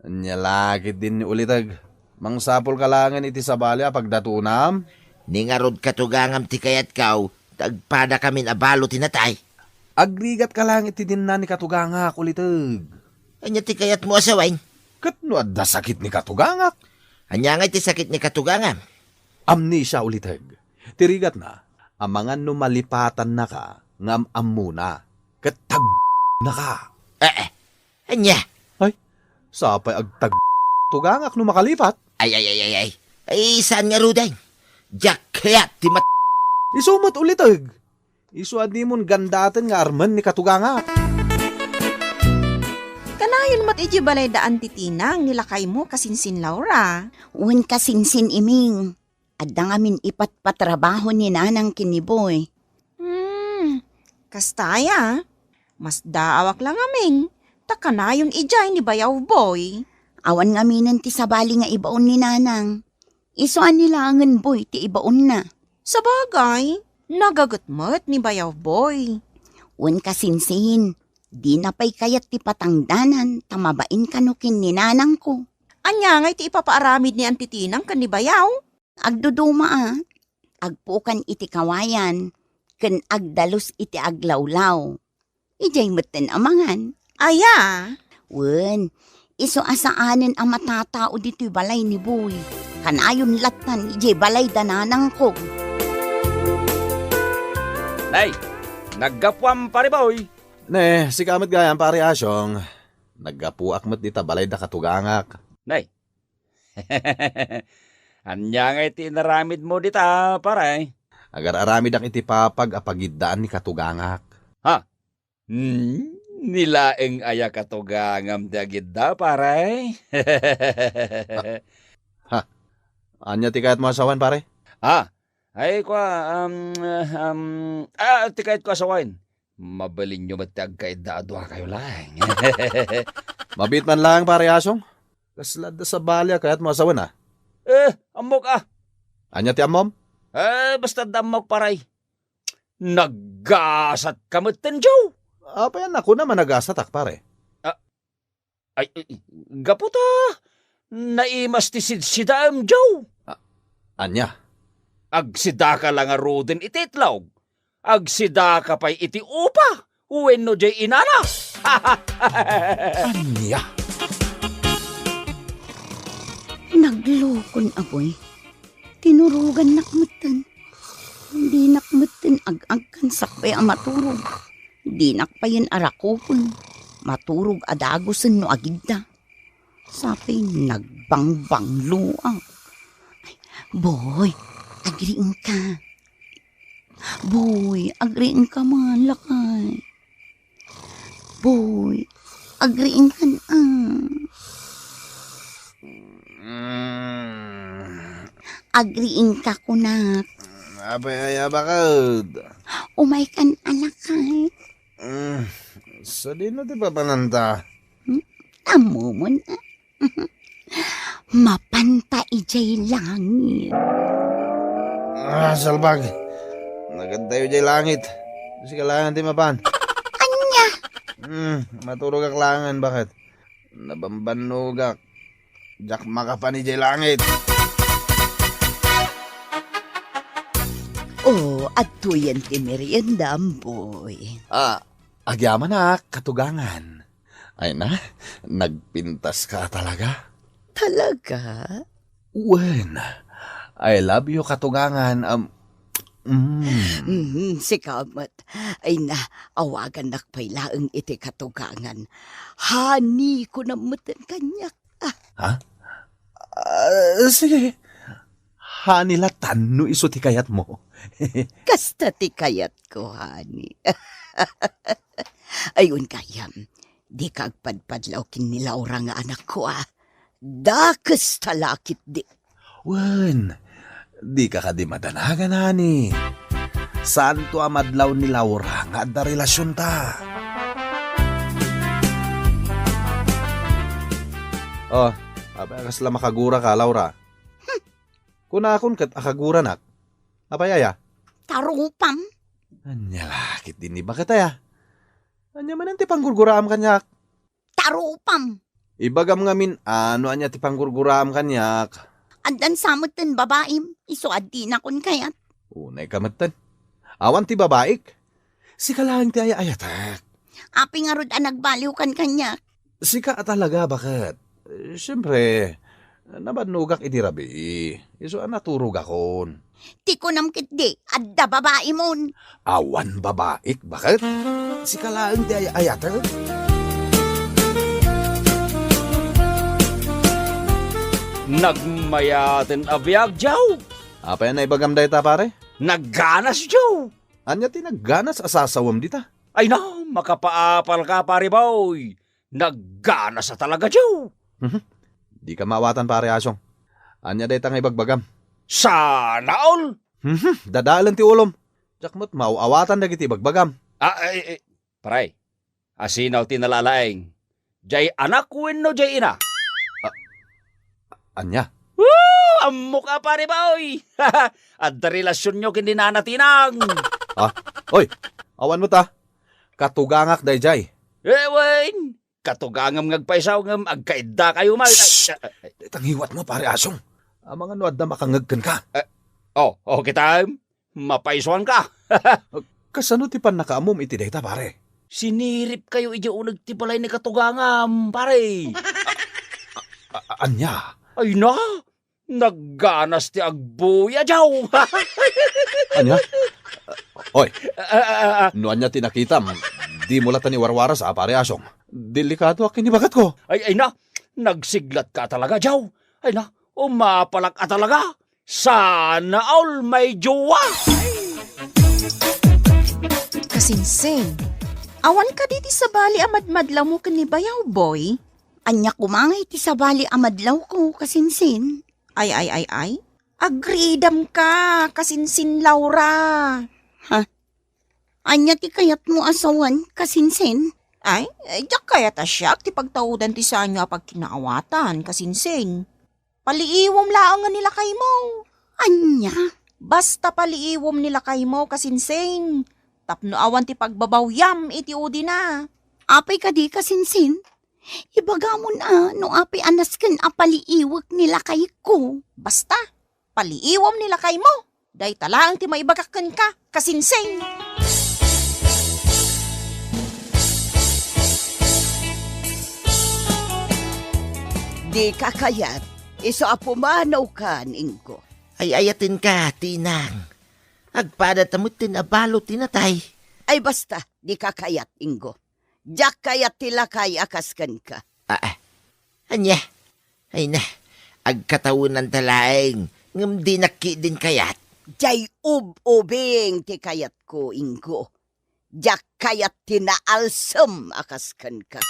ania la ketdin ni uliteg. Mangsapulka laengen iti sabali a pagdatonam? Ni ngarud katugangam ti kayatko, ta agpadakamin a balo ti natay. Agrigatka laeng iti dinna ni katugangak, uliteg. Ania ti kayatmo a sawen? Ket no adda sakit ni katugangak? Ania ngay ti sakit ni katugangam? Amnesia, uliteg. Ti rigatna, amangan no malipatannaka nga am-ammona, ket tag-, naka. Eh, eh. Ania? Ay, sapay agtag-, tugangak no makalipat. Ay, ay, ay, ay, ay. Ay, saan ngaruden? Diak kayat ti mat-, Isu met, uliteg. Isu a dimon gandaten nga armen ni katugangak. Kanayon met idiay balay da Auntie Tinang ni lakaymo, kasinsin Laura. Wen, kasinsin Iming. Adda ngamin ipatpatrabaho ni nanang ken ni Boy. Hmm, kasta aya. Masdaawak la ngamin, ta kanayon idiay ni bayaw Boy. Awan ngaminen ti sabali nga ibaon ni nanang. Isu a ni laengen Boy ti ibaonna. Sabagay, nagaget met ni bayaw Boy. Wen, kasinsin, dina pay kayat ti patangdanan ta mabain kano ken ni nanangko. Ania ngay ti ipapaaramid ni Auntie Tinang ken ni bayaw? Agduduma a, agpukan iti kawayan, ken agdalus iti aglawlaw. Idiay metten a mangan. Aya? Wen, isu a saanen a matatao ditoy balay ni Boy. Kanayon lattan idiay balay da nanangko. Ay, naggapuam, Pare Boy. Ne, sika met gayam, Pare Asyong. Naggapuak met dita balay da katugangak. Nay. Ania ngay ti inaramidmo dita, pare? Agar-aramidak iti papag a pagiddaan ni katugangak. Ha? Hmm, ni laeng aya katugangam ti agidda, pare? Ha? Ania ti kayatmo a sawen, pare? Ah, ay, kua, um, um, ah, ti kayatko a sawen. Mabalinyo met ti agkaidda a duakayo laeng. Mabiit man laeng, Pare Asyong. Kasla adda sabali a kayatmo a sawen, a? Eh, ammok, a. Ania ti ammom? Eh, basta adda ammok, pare. Naggasat ka met ten, Joe. Apay a kuna managasat, pare? Ah, ay, ay, gapu ta naimas ti sidsidaem, Joe. Ah, ania? Agsidaka la ngaruden iti itlog. Agsidaka pay iti upa wenno diay inana. Ania? Naglukon, Aboy. Tinurogannak metten. Dinak metten ag-agkan sakbay a maturog. Dinak payen arakupen. Maturog a dagusen no agidda. Sapay nagbangbangloak. Ay, Boy, agriingka. Boy, agriingka man, lakay. Boy, agriingkan, a. Mm. Agriingka, kunak. Apay aya, baket? Umaykan a, lakay. Mm. Sadino ti papananta? Hmm? Ammomon, a. Mapanta idiay langit. Ah, salbag. Nagad tayo idiay langit. Sika laeng ti mapan. Ania? Hmm, maturogak laengen, baket? Nabambannogak. Diak makapan idiay langit. Oh, adtoyen ti merienda, Amboy. Ah, agyamanak, katugangan. Ay na, nagpintas ka talaga. Talaga? Wen, I love you, katugangan. Um, mm. Mm, sika met. Ay na, awagannak pay laeng iti katugangan. Honey, kunam metten kaniak. Ah. Ha? Ah, sige. Honey latan no isu ti kayatmo. Kasta ti kayatko, honey. Ay, wen gayam, dika agpadpadlaw ken ni Laura nga anakko, a. Dakes ta la ketdi. Wen, dika kadi madanagan, honey. Santo a madlaw ni Laura nga adda relasionta. Oh, apay a kasla makaguraka, Laura? Hmm. Kunakon ket a kaguranak. Apay aya? Tarupam. Ania la ketdi ni baket aya? Ania manen ti panggurguraam kaniak? Tarupam. Ibagam ngamin a no ania ti panggurguraam kaniak. Addan sa metten babaim, isu a dinakon kayat. Unay ka metten. Awan ti babaik? Sika laeng ti ay-ayatek. Apay ngarud a nagbaliwkan kaniak? Sika a talaga, baket? Siempre, nabannogak idi rabii. Isu a naturogakon. Ti kunam ketdi, adda babaimon. Awan babaik, baket? Sika laeng ti ay-ayatek? Nagmayaten a biag, Joe. Apay a naibagam dayta, pare? Nagganas, Joe. Ania ti nagganas a sasawem dita? Ay na, makapaapal ka, pare boy. Nagganas a talaga, Joe. Mhm. Dika maawatan, pare Asyong. Ania dayta nga ibagbagam? Sana all! Mhm. Dadaelen ti ulom. Diak met maaw-awatan dagiti ibagbagam. Ah, eh, eh, pare, asinaw ti nalalaeng? Jay anak wenno jay ina? Ah, ania? Woo! Ammok a, pare boy! Adda relasionyo ken ni Nana Tinang. Ah, oy, awan met a. Katugangak dayjay. Eh, wen, katugangam nga agpayso ngem agkaiddakayo met. Shh! Ay, ay, ay. Dayta ngiwatmo, pare Asyong. Amangan no adda makangngeg kenka. Eh, oh, oh, kitam? Mapaysoanka. Kasano ti pannakaammom iti dayta, pare? Siniripkayo idiay uneg ti balay ni katugangam, pare. A-, a-, ania? Ay na, nagganas ti agbuya, Joe. Ania? Hoy, ah, ah, ah, ah. No ania ti nakitam, dimo latta iwarwaras, a, Pare Asong. Delikadoak ken ni bagatko. Ay, ay na, nagsiglatka talaga, Jaw. Ay na, umapalak a talaga. Sana all may jowa. Kasinsin, awan kadi ti sabali a madmadlawmo ken ni Bayaw, Boy? Ania koma ngay ti sabali a madlawko, kasinsin? Ay, ay, ay, ay. Agriidam ka, kasinsin Laura. Ha? Ania ti kayatmo a sawen, kasinsin? Ay, eh, diak kayat a siak ti pagtaudan ti sanio a pagkinaawatan, kasinsin. Paliiwom laeng ni lakaymo. Ania? Basta paliiwom ni lakaymo, kasinsin. Tapno awan ti pagbabawyam iti udina. Apay kadi, kasinsin? Ibagamon a no apay a nasken a paliiwek ni lakayko. Basta, paliiwom ni lakaymo. Dayta laeng ti maibagak kenka, kasinsing. Dika kayat, isu a pumanaw kan, Ingo. Ay-ayatenka, Tinang. Agpada ta metten a balo ti natay. Ay basta, dika kayat, Ingo. Diak kayat ti lakay a kas kenka. Ah, ah. Ania? Ay na, agkatawenanta laeng, ngem dinak ketdin kayat. Diay ub-ubing ti kayatko, Ingo. Diak kayat ti naalsem a kas kenka.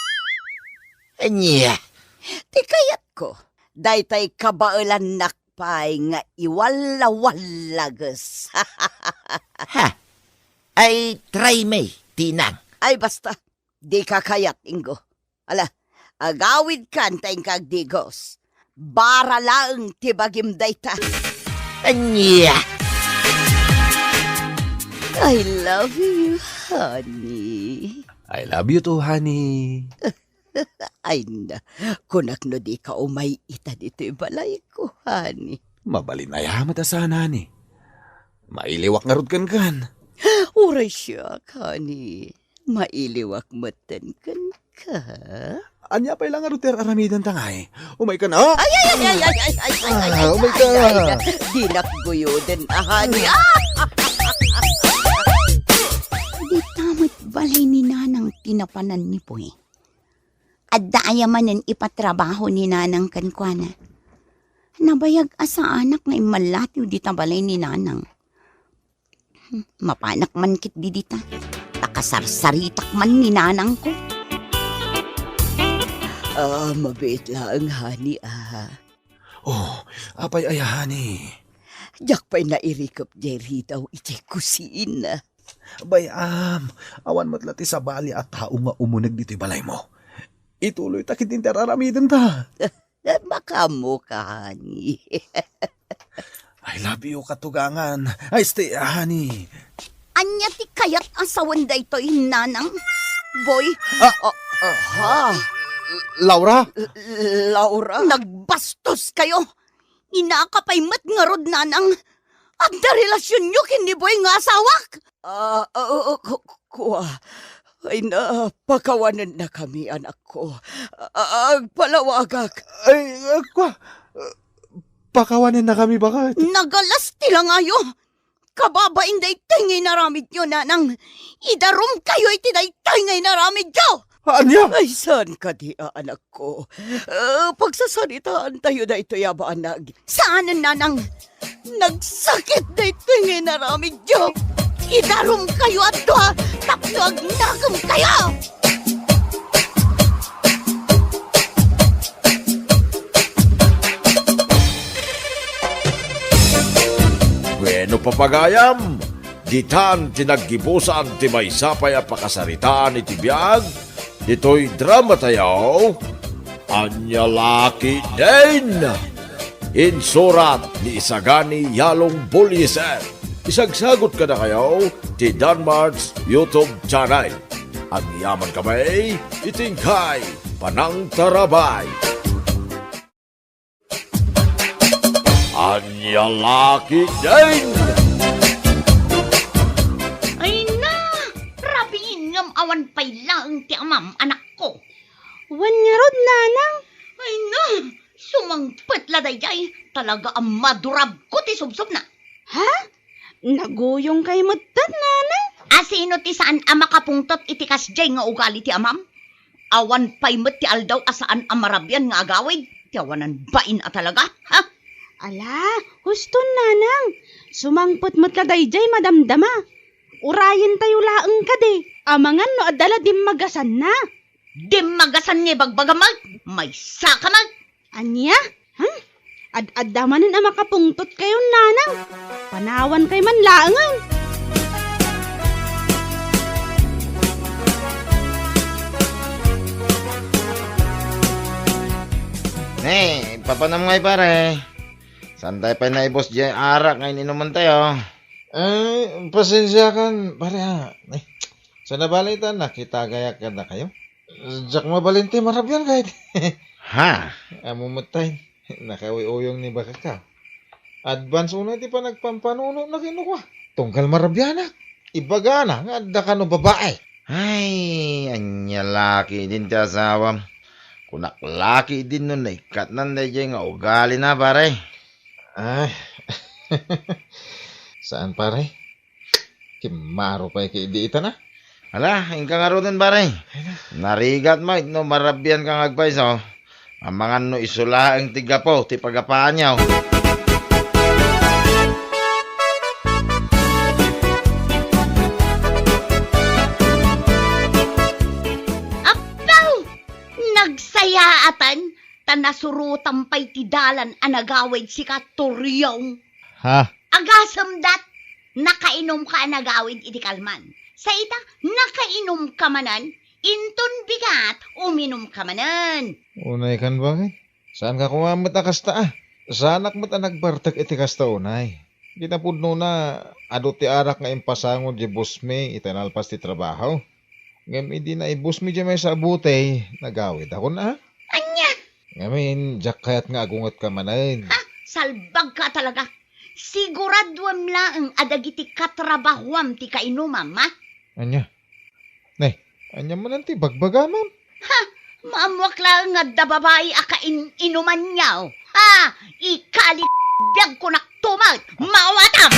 Ania? Ti kayatko, daytay kabaelannak pay nga iwalla-wallages. Ha? Ay, try me, Tinang. Ay, basta. Dika kayat, Ingo. Ala, agawidkan ta inka agdigos. Bara laeng ti bagim dayta. Ania? I love you, honey. I love you too, honey. Ay na, kunak no dika umay ita ditoy balayko, honey. Mabalin aya met a saan, honey. Mailiwak ngarud kenkan. Uray siak, honey. Mailiwak metten kenka. Ania pay la ngarud ti ar-aramidenta ngay? Umayka na. Ay, ay, ay, ay, ay, ay, ay, ay, Ah, ay, umayka. Ay, ay, ay. Dinak guyoden, ah, honey. Ah! Dita met balay ni Nanang ti napanan ni Boy. Adda aya manen ipatrabaho ni Nanang kenkuana. Nabayag a saanak nga immallatiw dita balay ni Nanang. Hmm, mapanak man ketdi dita. Ta kasarsaritak man ni Nanangko. Ah, mabiit laeng, honey, ah. Oh, apay aya, honey? Diak pay nairikep diay ridaw idiay kusina. Bay-am, awan met la ti sabali a tao nga umuneg ditoy balaymo. Ituloyta ketdin ti ar-aramidenta. Eh, makaammoka, honey. I love you, katugangan. Ay, stay, honey. Ania ti kayat a sawen daytoy, Nanang? Boy? Ah, ah, ah, ha? Laura? L-, Laura? Nagbastos kayo! Inaka pay met ngarud, Nanang. Adda relasionyo ken ni Boy nga asawak? Ah, ah, ah, ku-, kua. Ay na, pakawanennakami, anakko. Ah, agpalawagak. Ay, ah, kua. Pakawanennakami, baket. Nagalas ti langayo. Kababain daytoy nga inaramidyo, Nanang. Idarumkayo iti daytoy nga inaramidyo. Ania? Ay, saan kadi a, anakko? Ah, pagsasaritaantayo daytoy a banag. Saanen, Nanang. Nagsakit daytoy nga inaramidyo. Idarumkayo a dua tapno agnakemkayo. Bueno, papagayam, ditan ti naggibusan ti maysa pay a pakasaritaan iti biag ditoy dramatayo, Ania La Ketdin. Insurat ni Isagani Yalong Bullieser. Isagsagut kadakayo ti Danmart's YouTube channel. Agyamankami iti inkay panangtarabay. Ania La Ketdin! Ay na! Rabiin ngem awan pay laeng ti amam, anakko. Wen ngarud, Nanang. Ay na! Sumangpet la daydiay, talaga a madurabko ti subsobna. Ha? Naguyongkay metten, nanang? A sino ti saan a makapungtot iti kasdiay nga ugali ti amam? Awan pay met ti aldaw a saan a marabian nga agawid ti awanan bain a talaga, ha? Ala, huston, nanang. Sumangpet met la daydiay madamdama. Urayentayo laeng kadi. Amangan no adda la dimmagasanna. Dimmagasan nga ibagbagam, Mag? Maysa ka, Mag? Ania? Hmm? Ad-adda manen a makapungtotkayon, nanang. Panawankay man laengen. Ne, papanam ngay, pare. Saan tayo pay naibus diay arak nga in-inuman tayo? Ay, pasensiakan, pare, ha. Ay, sana bali ta, nakitagayak kadakayo. Diak mabalin ti marabian, kayat. Ha? Ammom met tay, nakauyuyong ni bakakka. Advance unay ti panagpampanunot na kenkuana. Tunggal marabianak. Ibagana nga adda kano babae. Ay, ania la ketdin ti asawam. Kunak la ketdin no naikkatnan daydiay nga ugalina, pare. Ay. Saan, pare? Kimmaro pay ketdi ita na. Ala, inka ngaruden, pare. Ay na. Narigat met no marabianka nga agpayso. Amangan no isu laeng ti gapu ti pagapaanyo. Appaw! Nagsayaatan ta nasurotam pay ti dalan a nagawid, sika, Turyong. Ha? Agasemdat, nakainumka a nagawid iti kalman. Sa ita, nakainumka manen, inton bigat, uminumka manen. Unaykan, bakit? Saanka koma met a kasta, a. Saanak met a nagbartek iti kasta unay. Iti napudnona, adu ti arak nga impasango di bossmi iti nalpas ti trabaho. Ngem idi naibusmi diay maysa a butey, nagawidakon, a. Ania? Ngamin, diak kayat nga agungetka manen. Ha? Salbagka talaga. Siguraduem laeng a dagiti katrabahoam ti kainumam, a? Ania? Ne, ania manen ti bagbagamam? Ha? Maammoak laeng nga adda babai a kain-inumanyo. Ha? Ikali biagko naktumet. Maawatam!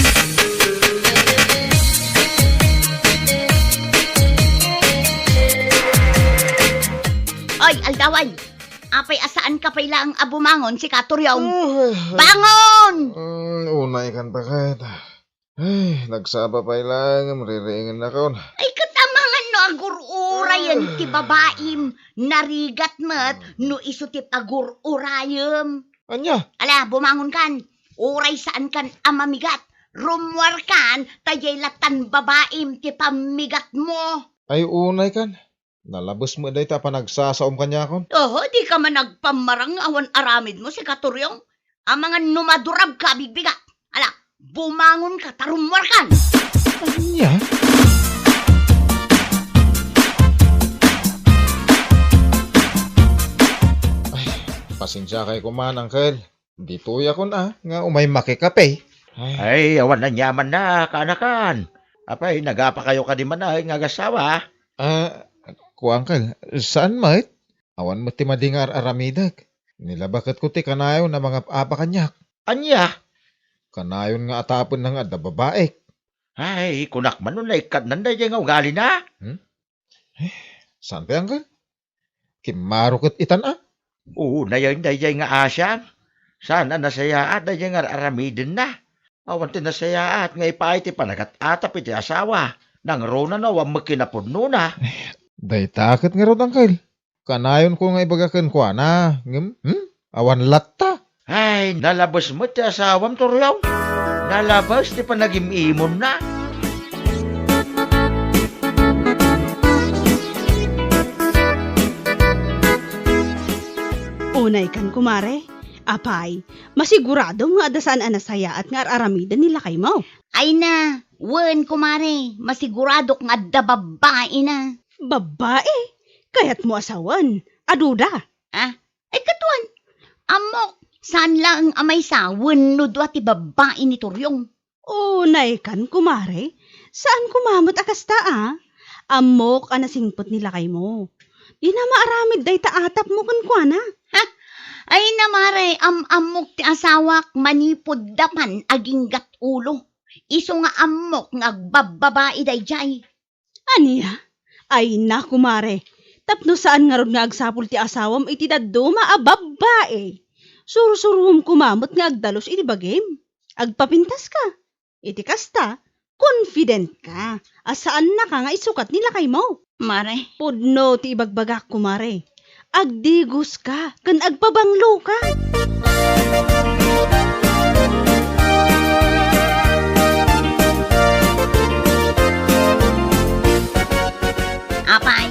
Oy, aldawan! Apay a saanka pay laeng a bumangon, sika, Turyong? Ay, ay. Bangon! Mm, unaykan ta ket. Ay, nagsaba pay laeng, ririingennakon. Ay, ket amangan no agur-urayen ti babaim, narigat met no isu ti pagur-urayem. Ania? Ala, bumangonkan. Uray saankan a mamigat, rummuarkan, ta diay lattan babaim ti pammigatmo. Ay, unaykan. Nalabes met dayta a panagsasaom kaniakon. Oho, dika man agpammarang nga awan aramidmo, sika, Turyong. Amangan no madurabka a bigbigat. Ala, bumangonka ta rummuarkan. Ania? Ay, pasensiakay koma, Uncle. Ditoyakon a, nga umay makikape. Ay. Ay, awan aniamanna, kaanakan. Apay, nagapakayo kadi man a nga agasawa? A, kua, Uncle, saan met? Awan met ti madi nga ar-aramidek. Nilabaketko ti kanayon a mangap-apa kaniak. Ania? Kanayon nga atapenna nga adda babaek. Ay, kunak man no naikkatnan daydiay nga ugalina. Hmm? Eh, saan pay, Uncle? Kimmaro ket itan a? Unayen daydiay nga asian. Saan a nasayaat daydiay nga ar-aramidenna. Awan ti nasayaat nga ipaay ti panagat-atap iti asawa. Nangruna no awan met kinapudnona. Eh, dayta ket ngarud, Uncle. Kanayonko nga ibaga kenkuana, ngem, hmm? Awan latta. Ay, nalabes met ti asawam, Turyong. Nalabes ti panagim-imonna. Unaykan, kumare. Apay, masiguradom nga adda saan a nasayaat nga ar-aramiden ni lakaymo? Ay na, wen, kumare. Masiguradok nga adda babbaina. Babbai? Kayatmo a sawen? Aduda? Ah, Ay, kaduan, ammok, saan laeng a maysa wenno dua ti babbai ni Turyong. Unaykan, kumare, saan koma met a kasta a. Ammok a nasingpet ni lakaymo. Dina maaramid dayta atapmo kenkuana. Ha? Ay, namare, am-ammok ti asawak manipud dapan aginggat ulo. Isu nga ammok nga agbabbabai daydiay. Ania? Ay na, kumare. Tapno saan ngarud nga agsapul ti asawam iti dadduma a babbai. Sursuruom koma met nga agdalus iti bagim. Agpapintas ka. Iti kasta, confident ka a saannaka nga isukat ni lakaymo. Mare. Pudno ti ibagbagak, kumare. Agdigos ka ken agpabanglo ka. Apay,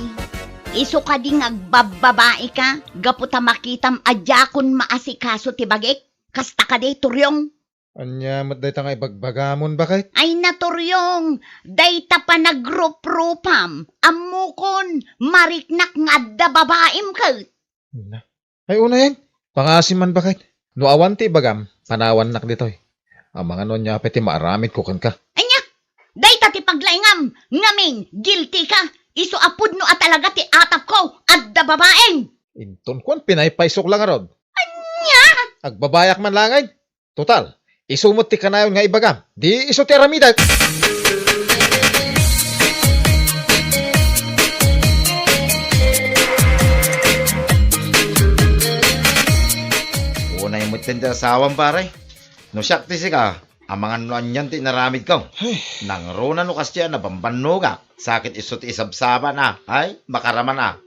isu kadi nga agbabbabai ka gapu ta makitam a diakon maasikaso ti bagik? Kasta kadi, Turyong? Ania met dayta nga ibagbagamon, baket? Ay, naturyong, dayta panagruprupam, ammokon, mariknak nga adda babaim ket. Na. Ay, unayen, pangasim man, baket. No awan ti ibagam, panawannak ditoy. Amangan no ania pay ti maaramidko kenka. Ania? Dayta ti paglaingam, ngamin, guilty ka. Isu a pudno a talaga ti atapko, adda babaim. Inton kuan, pinaypaysok la ngarud. Ania? Agbabayak man laeng. Total, isu met ti kanayon nga ibagam. Di isu ti aramidek. Unay met ti asawam, pare. No siak ti sika, amangan no anian ti inaramidko. Ay. Nangruna no kasdiay a nabambannogak, sakit isu ti isabsabana. Ay, makaramana.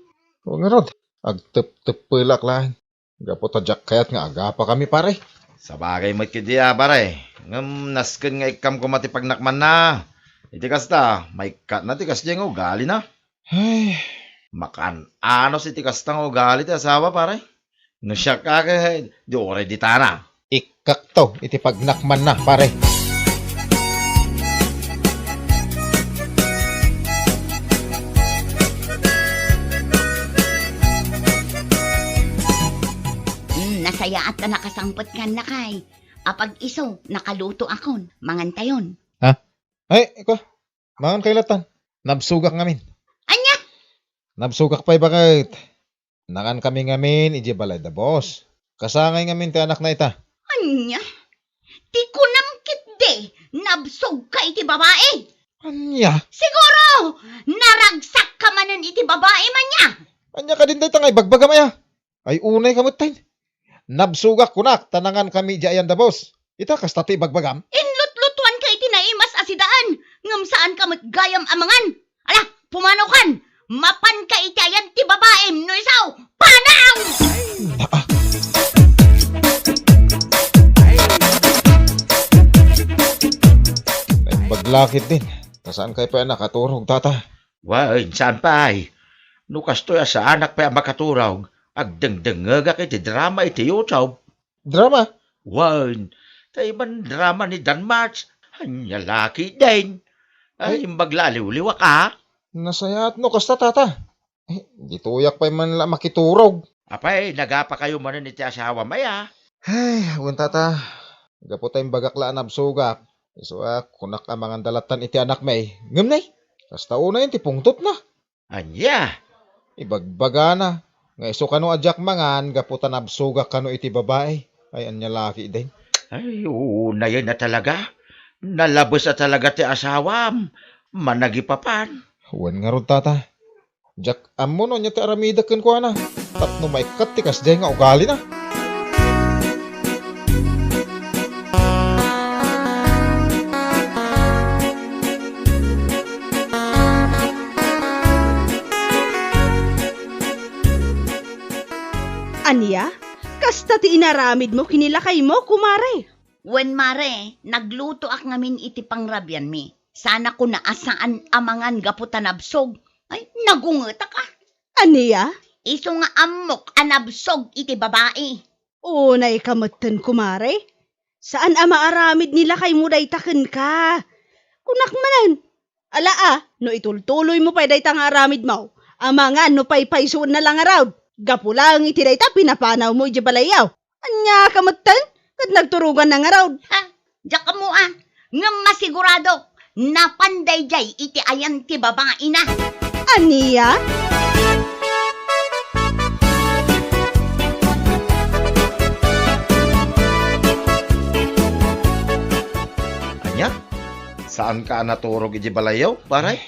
O ngarud, agtepteppelak laeng. Gapu ta diak kayat nga agapakami, pare. Sabagay met ketdi a, pare. Ngem nasken nga ikkam koma ti pagnakmanna. Iti kasta, maikkatna ti kasdiay nga ugalina. Ay. Makan-anos iti kasta nga ugali ti asawa, pare. No siak a ket, di uray ditana. Ikkakto iti pagnakmanna, pare. Hmm, nasayaat ta nakasangpet ken lakay. Apag-isu, nakalutoakon. Mangantayon. Ha? Ay, ikaw. Mangan kayo latan. Nabsogak ngamin. Ania? Nabsogak pay baket. Nangankami ngamin idiay balay da boss. Kasangay ngamin ti anakna ita. Ania? Ti kunam ketdi, nabsogka iti babai? Ania? Siguro, naragsakka manen iti babai, ania? Ania kadin dayta nga ibagbagam aya? Ay, unay ka metten. Nabsogak kunak, ta nangankami idiay ayan da boss. Ita, kasta ti ibagbagam? Inlutlutuanka iti naimas a sidaan, ngem saanka met gayam a mangan. Ala, pumanaw kan! Mapanka iti ayan ti babaim, no isu, panaw! Naa. Naimbag la ketdin. Ta saan kay pay a nakaturog, tata? Wen, saan pay. No kastoy a saanak pay a makaturog, agdengdengngegak iti drama iti YouTube. Drama? Wen, ta iban drama ni Danmars. Ania la ketdin. Ay, ay, imbag la a liwliwak, a? Nasayaat no kasta, tata. Eh, ditoyak pay man la makiturog. Apay, nagapakayo manen iti asawam aya? Ay, wen, tata. Gapu ta imbagak la a nabsogak. Isu a, kunak a manganda lattan iti anakmi. Ngem ne, kasta unayen ti pungtotna. Ania? Ibagbagana nga isu kano a diak mangan gapu ta nabsogak kano iti babai. Ay, ania la ketdin? Ay, unayen a talaga. Nalabes a talaga ti asawam. Managipapan. Wen ngarud, tata. Diak ammo no ania ti aramidek kenkuana. Tapno maikkat ti kasdiay nga ugalina. Ania? Kasta ti inaramidmo ken ni lakaymo, kumare? Wen, mare, naglutoak ngamin iti pangrabianmi. Saan a kuna a saan a mangan gapu ta nabsog. Ay, nagungetak, a. Ania? Isu nga ammok a nabsog iti babai. Unayka metten, kumare. Saan a maaramid ni lakaymo dayta kenka. Kunak manen. Ala, a, no itultuloymo pay dayta nga aramidmo, amangan no paypaysuenna la ngarud. Gapu laeng iti dayta pinapanawmo idiay balayyo. Ania ka metten? Ket nagturoganna ngarud. Ha? Diak ammo, a. Ngem masiguradok, napan daydiay iti ayan ti babaina. Ania? Saanka a naturog idiay balayyo, pare?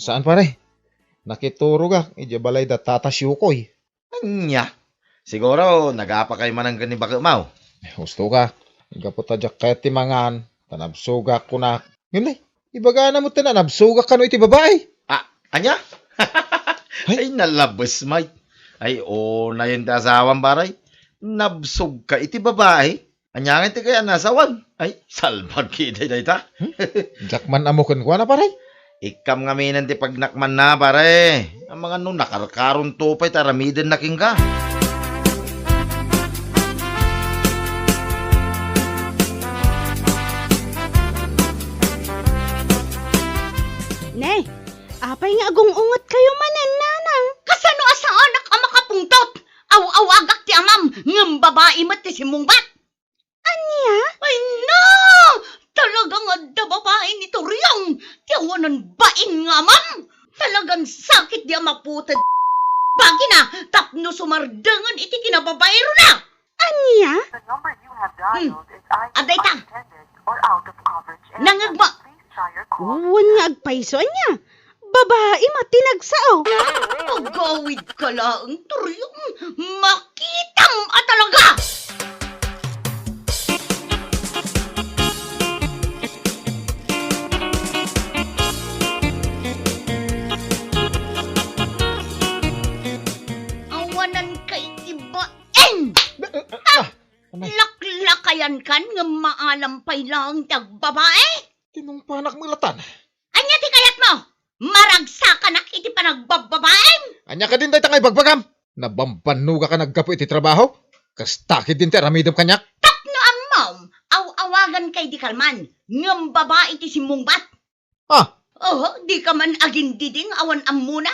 Saan, pare? Nakiturogak idiay balay da Tata Siukoy. Ania? Siguro, nagapakay manen ken ni bakemaw. Eh, husto ka. Gapu ta diak kayat ti mangan, ta nabsogak kunak. Ngem, nay, ibagana met ta nabsogak kano iti babai. Ah, ania? Ay. Ay, nalabes, Mike. Ay, unayen ti asawam, pare. Nabsogka iti babai. Ania ngay ti kayat a nasawan? Ay, salbag ketdi dayta. Hmm? Diak man ammo kenkuana, pare. Ikkam ngamin ti pagnakmanna, pare. Amangan no nakarkaronto pay ta aramidenna kenka. Ne, apay nga agung-ungetkayo manen, nanang? Kasano a saanak a makapungtot? Aw-awagak ti amam, ngem babai met ti simmungbat. Ania? Ay, na! Talaga nga adda babain ni Toriong ti awanan bain nga amam. Talagan sakit di amaputed bagina tapno sumardengen iti kinababairona. Ania? The number you have dialed is either unattended or out of coverage area. Nangegmo. Please try your call. Wen nga agpayso, ania? Babai met ti nagsao. Agawidka laeng, Toriong. Makitam a talaga! Awananka iti bain! Ah! Anay. Laklakayankan ngem maalam pay laeng ti agbabai? Tinungpanak met latta. Ania ti kayatmo? Maragsakanak iti panagbababaim? Ania kadin dayta nga ibagbagam? Nabambannogak a naggapu iti trabaho? Kasta ketdin ti aramidem kaniak? Tapno ammom, aw-awaganka idi kalman, ngem babai ti simmungbat. Ah! Oho, dika man agindiding awan ammona.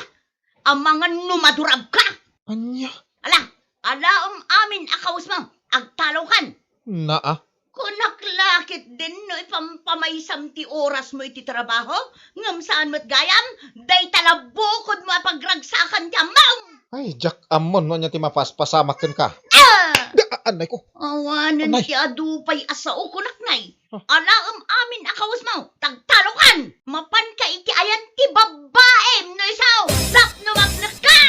Amangan no madurabka. Ania? Ala, alaem amin a kawesmo, agtalawkan. Naa. Kunak la ketdin no ipampamaysam ti orasmo iti trabaho, ngem saan met gayam, dayta la bukodmo a pagragsakan ti ammom. Ay, diak ammon no ania ti mapaspasamak kenka. Ah! Da, a-, anay ko. Awanen ti adu pay a sao kunak, nay. Ah. Alaem amin a kawesmo, tagtalokan! Mapanka iti ayan ti babbaim no isu, tapno mapnekka!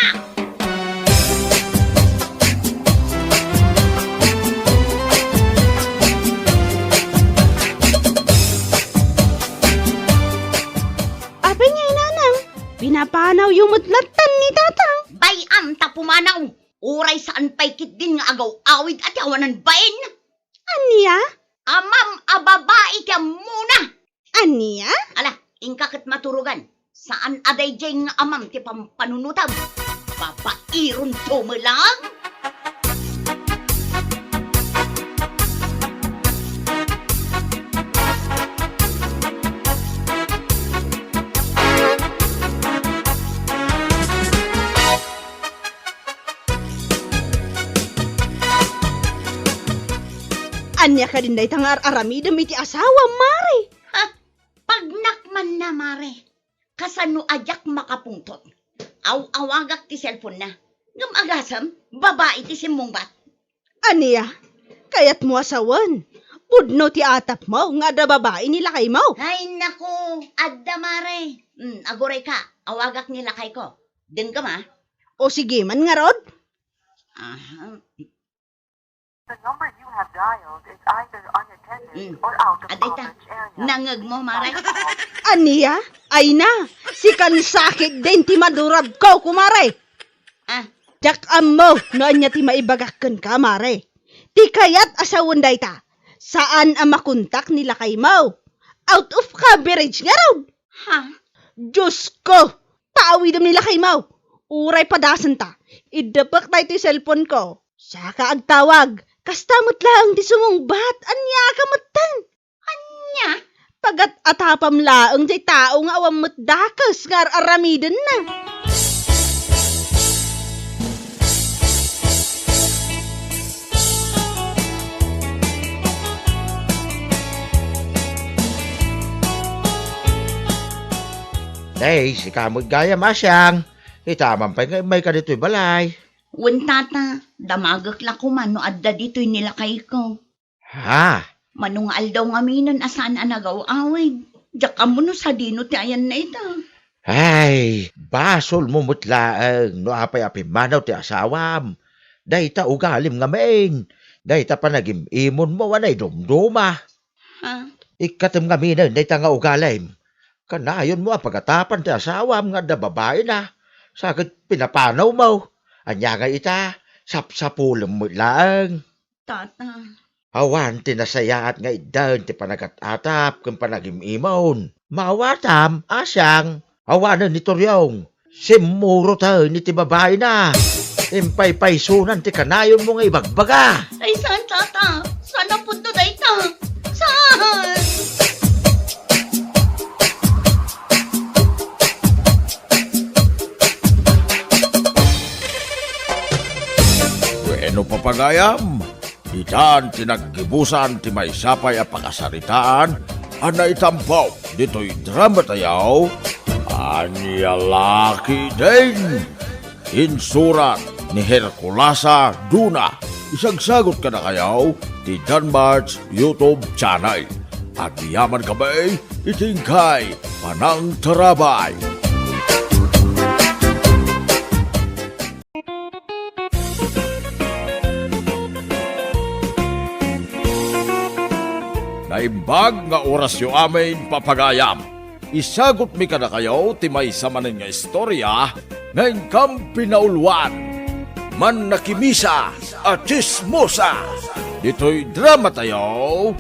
Apay ngay, nanang, pinapanawyo met lattan ni tatang? Bay-am ta pumanaw, uray saan pay ketdin nga agaw-awid a ti awanan bain. Ania? Amam a babai ti ammona. Ania? Ala, inka ket maturogan. Saan a daydiay nga amam ti pampanunotam. Babaironto met lang. Ania kadin dayta nga ar-aramidem iti asawam, Mare? Ha? Pagnakmanna, Mare. Kasano a diak makapungtot? Aw-awagak ti cellphone-na. Ngem agasem, babai ti simmungbat. Ania? Kayatmo a sawen? Pudno ti atapmo nga adda babai ni lakaymo. Ay, naku, adda, Mare. Hmm, agurayka, awagak ni lakayko. Denggem, a. O, sige man ngarud. Aha. The number you have dialed is either unattended or out of coverage area. Adayta. Nangegmo, Mare? Ania? Ay na, sikan sakit din ti madurabko, kumare. Ah. Diak ammo no ania ti maibagak kenka, Mare. Ti kayat a sawen dayta, saan a makontak ni lakaymo. Out of coverage ngarud. Ha? Diosko, paawidem ni lakaymo. Uray padasenta, iddepek daytoy cellphone-ko. Saka agtawag, kasta met laeng ti sumungbat, ania ka metten? Ania? Pagat-atapam laeng ti tao nga awan met dakes nga ar-aramidenna. Day, sika met gayam a siang. Itamam pay nga immayka ditoy balay. Wen, tata, damagek la koma no adda ditoy ni lakayko. Ha? Mano nga aldaw ngaminen a saan a nagaw-awid. Diak ammo no sadino ti ayanna ita. Ay, basolmo met laeng no apay a pimmanaw ti asawam. Dayta ugalim ngamin. Dayta panagim-imonmo a naidumduma. Ha? Ikkatem ngaminen dayta nga ugalim. Kanayonmo a pagatapan ti asawam nga adda babaina. Sa ket pinapanawmo. Ania ngay ita, sapsapulem met laeng. Tata. Awan ti nasayaat nga itdan ti panagat-atap ken panagim-imon. Maawatam a siang, awanen ni Toriong. Simmuroten iti babaina. Impaypaysonan ti kanayonmo nga ibagbaga. Ay, saan, tata? Saan a pudno dayta? Saan? Wenno, papagayam, itan ti naggibusan ti maysa pay a pakasaritaan a naitampok ditoy dramatayo, Ania La Ketdin. Insurat ni Herculasa Duna. Isagsagut kadakayo ti Danmart's YouTube channel. Agyamankami iti inkay panangtarabay. Naimbag nga orasyo amin, papagayam. Isagutmi kadakayo ti maysa manen nga istorya nga inkam pinauluan. Mannakimisa a Tsismosa ditoy dramatayo,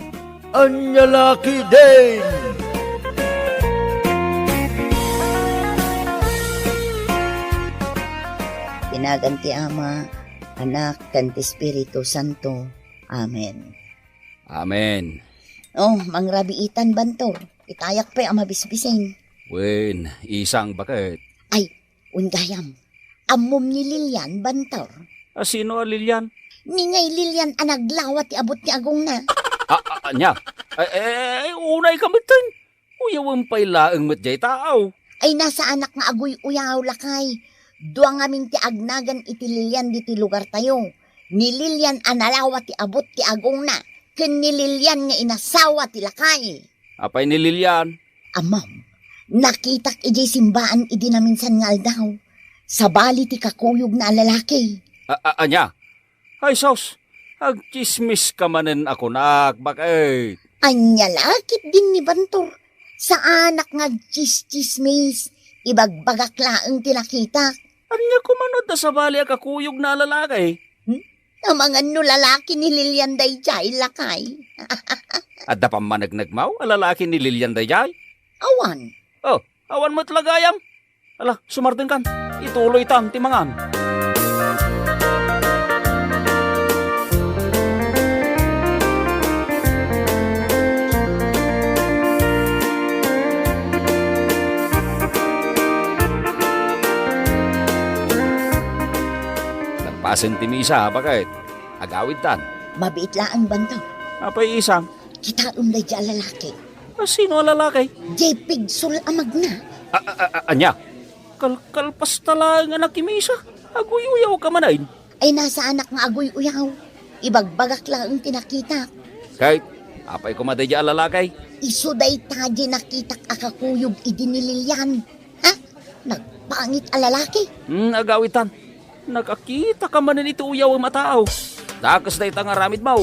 Ania La Ketdin! Ti nagan ti Ama, Anak, ken ti Espiritu Santo. Amen. Amen. Oh, mangrabiitan, Bantor. Itayak pay a mabisbising. Wen, isang baket. Ay, wen gayam. Ammom ni Lilian, Bantor? A, sino a Lilian? Ni ngay Lilian a naglawa ti abut ti agongna. A, a, ania? Ay, ay, ay, unay ka metten. Uyawem pay laeng met jay taaw. Ay, nasaanak nga aguy-uyaw, lakay. Dua ngamin ti agnagan iti Lilian ditoy lugartayo. Ni Lilian a nalawa ti abut ti agongna, ken ni Lilian nga inasawa ti lakay. Apay ni Lilian? Ammom, nakitak idiay simbaan idi naminsan nga aldaw. Sabali ti kakuyogna a lalaki. A, a, ania? Ay sus, agtsismis ka manen a kunak, baket. Ania la ketdin ni Bantor? Saanak nga agtsistsismis. Ibagbagak laeng ti nakitak. Ania koma no adda sabali a kakuyogna a lalaki? Hmm? Amangan no lalaki ni Lilian daydiay, lakay. Adda pammaneknekmo a lalaki ni Lilian daydiay? Awan. Oh, awan met la gayam. Ala, sumardengkan. Ituloytan ti mangan. Nagpasen ti misa, baket. Agawidtan. Mabiit laeng, Bantor. Apay, isang? Kitaem daydiay a lalaki. A, sino a lalaki? Diay pigsol a magna. A, a, a, a, ania? Kalkalpasta laeng a nakimisa. Aguy-uyaw ka manen. Ay, nasaanak nga aguy-uyaw. Ibagbagak laeng ti nakitak. Ket, apay koma daydiay a lalaki? Isu dayta diay nakitak a kakuyog idi ni Lilian. Ha? Nagpangit a lalaki? Hmm, agawidtan. Nakakita ka manen iti uyawem a tao. Dakes dayta nga aramidmo.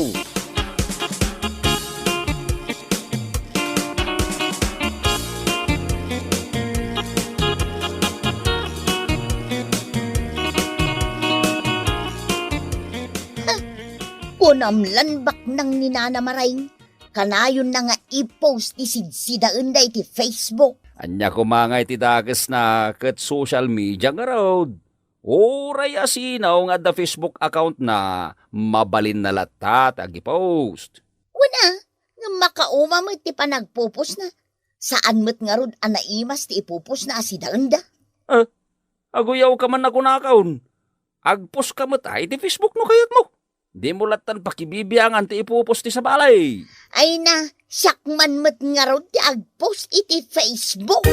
Kunam lan baknang ni Nana Maring, kanayonna nga i-post ti sidsidaenda iti Facebook. Ania koma nga iti dakesna ket social media ngarud. Uray a sino nga adda Facebook account na, mabalinna latta ti agi-post. Kuna, ngem makauma met ti panagpo-postna. Saan met ngarud a naimas ti ipo-postna a sidaenda. Eh, aguyaw ka man a kunakon. Agpost ka met ay ti Facebook no kayatmo. Dimo lattan pakibibiangan ti ipo-post ti sabali. Ay na, siak man met ngarud ti agpost iti Facebook.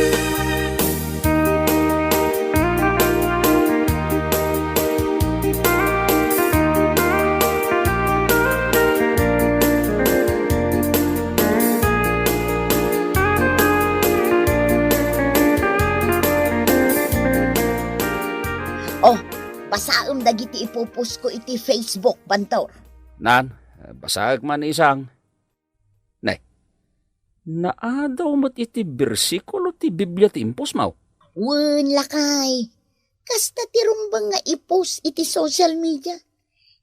ipupos ko iti Facebook, Bantor. Nan, basaek man, isang. Ne, naadaw met iti bersikulo ti Biblia ti impos, maw? Wen, lakay. Kasta ti rumbeng nga ipos iti social media.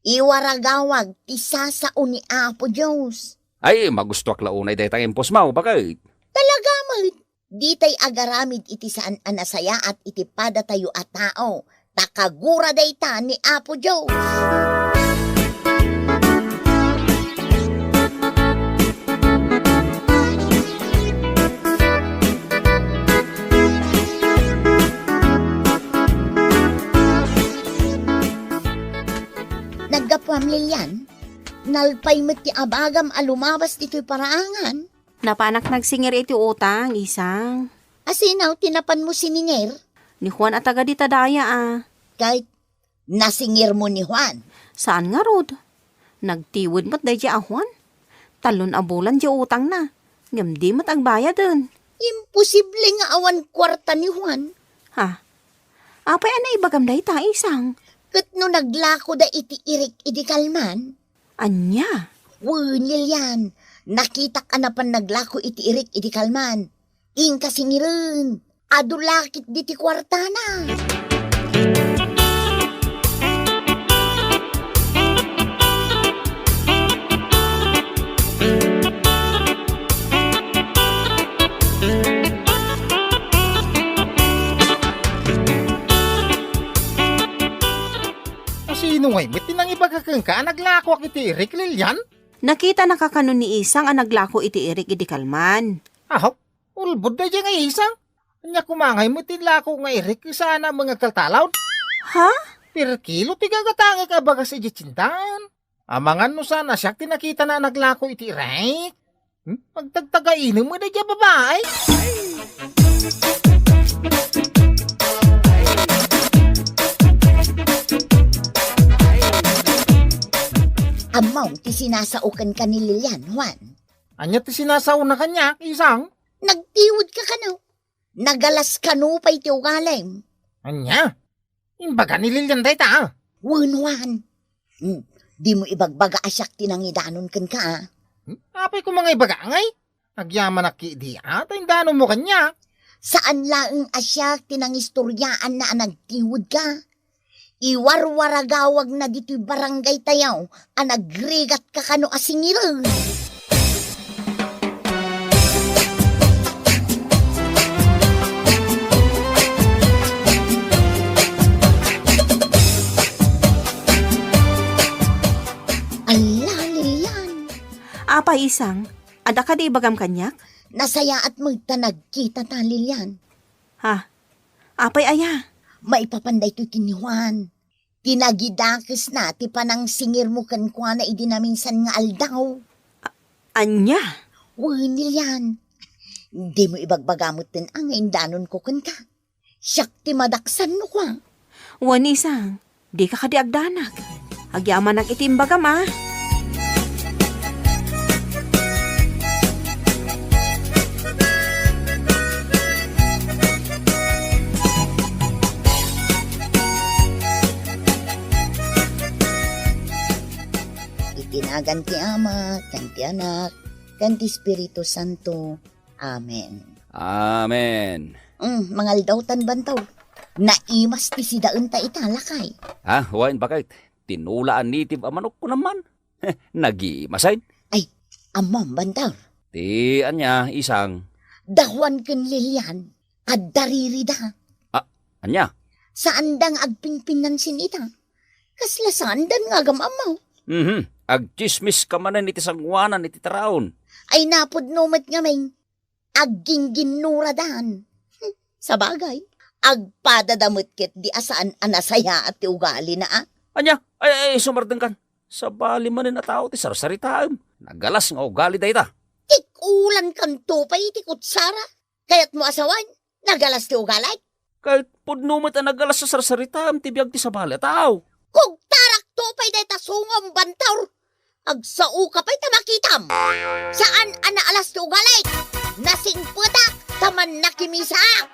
Iwaragawag ti sasao ni Apo Dios. Ay, magustuak la unay dayta nga impos, maw, baket. Talaga met, ditay agaramid iti saan a nasayaat iti padatayo a tao, ta kagura dayta ni Apo Dios. Naggapuam, Lilian, nalpay met ti abagam a lumabas ditoy paraangan. Napanak nagsingir iti utang, isang. Asino ti napanmo siningir? Ni Juan a taga dita daya, a. Ket nasingirmo ni Juan? Saan ngarud. Nagtiwed met daydiay a Juan. Tallon a bulan diay utangna, ngem di met agbayaden. Imposible nga awan kuarta ni Juan. Ha? Apay a naibagam dayta, isang? Ket no naglakoda iti irik idi kalman? Ania? Wen, Lilian, nakitak a napan naglako iti irik idi kalman. Inka singiren, adu la ketdi ti kuartana. Asino ngay met ti nangibaga kenka a naglakoak iti irik, Lilian? Nakitanaka kano ni Isang a naglako iti irik idi kalman. Aho, ulbod daydiay nga Isang. Ania koma ngay met ti lako nga irik, saan a mangagkaltalon? Ha? Perkilo ti gagatangek a bagas idiay tiendahan. Amangan no saan a siak ti nakitana a naglako iti irik. Hmm? Agtagtagainem met daydiay a babai. Ammom ti sinasao kenka ni Lilian, Juan. Ania ti sinasaona kaniak, Isang? Nagtiwedka kano. Nagalas kano pay ti ugalim. Ania? Imbaga ni Lilian dayta, a? Wen, Juan. Hmm, dimo ibagbaga a siak ti nangidanon kenka, a? Hmm? Apay koma nga ibaga ngay? Agyamanak ketdi, a, ta indanonmo kaniak. Saan laeng a siak ti nangistoriaanna a nagtiwedka. Iwarwaragawagna ditoy barangaytayo a nagrigatka kano a singiren. Ala, Lilian. Apay, Isang, adda kadi ibagam kaniak? Nasayaat met ta nagkitata, Lilian. Ha? Apay aya? Maipapan daytoy ken ni Juan. Ti nagidakesna ti panangsingirmo kenkuana idi naminsan nga aldaw. A-, ania? Wen, Lilian. Dimo ibagbaga metten a nga indanonko kenka. Siak ti madaksan no kua. Wen, Isang, dika kadi agdanak. Agyamanak iti imbagam, a. Iti nagan ti Ama, ken ti Anak, ken ti Espiritu Santo. Amen. Amen. Mm, mangaldawtan, Bantaw. Naimas ti sidaenta ita, lakay. Ha? Wen, baket. Tinula a native a manok, kunam man. Nagimasen. Ay, ammom, Bantaw. Ti ania, Isang? Da Juan ken Lilian, adda ririda. A-, ania? Saanda nga agpinpinansin ita. Kasla saanda nga agam-ammo. Mhm. Agtsismis ka manen iti sangoanan iti taraon. Ay, napudno met ngamin. Aggingginnuradan. Hmm, sabagay, agpadada met ketdi a saan a nasayaat ti ugalina, a. Ania? Ay, ay, sumardengkan. Sabali manen a tao ti sarsaritaem. Nagalas nga ugali dayta. Tikulankanto pay iti kutsara. Kayatmo a sawen, nagalas ti ugalek. Ket pudno met a nagalas a sarsaritaem ti biag ti sabali a tao. Kugtarakto pay dayta sungom, Bantaw. Agsaoka pay ta makitam. Saan a naalas ti ugalek. Nasingpetak ta mannakimisaak.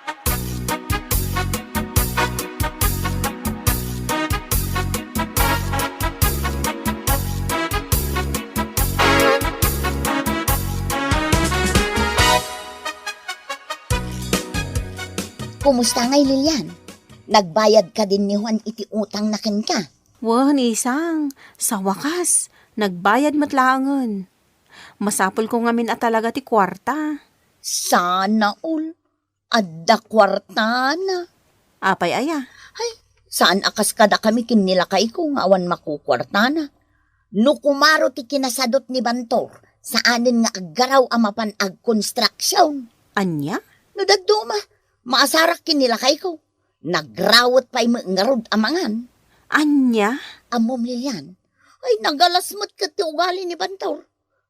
Kumusta ngay, Lilian? Nagbayad kadin ni Juan iti utangna kenka? Wen, isang, sa wakas, nagbayad met laengen. Masapulko ngamin a talaga ti kuarta. Sana all. Adda kuartana. Apay aya? Ay, saan a kas kadakami ken ni lakayko nga awan makukuartana. No kumaro ti kinasadut ni Bantor, saanen nga aggaraw a mapan agkonstruksion. Ania? No dadduma, maasarak ken ni lakayko. Nagrawet pay met ngarud a mangan. Ania? Ammom, Lilian. Ay, nagalas met ket ti ugali ni Bantor.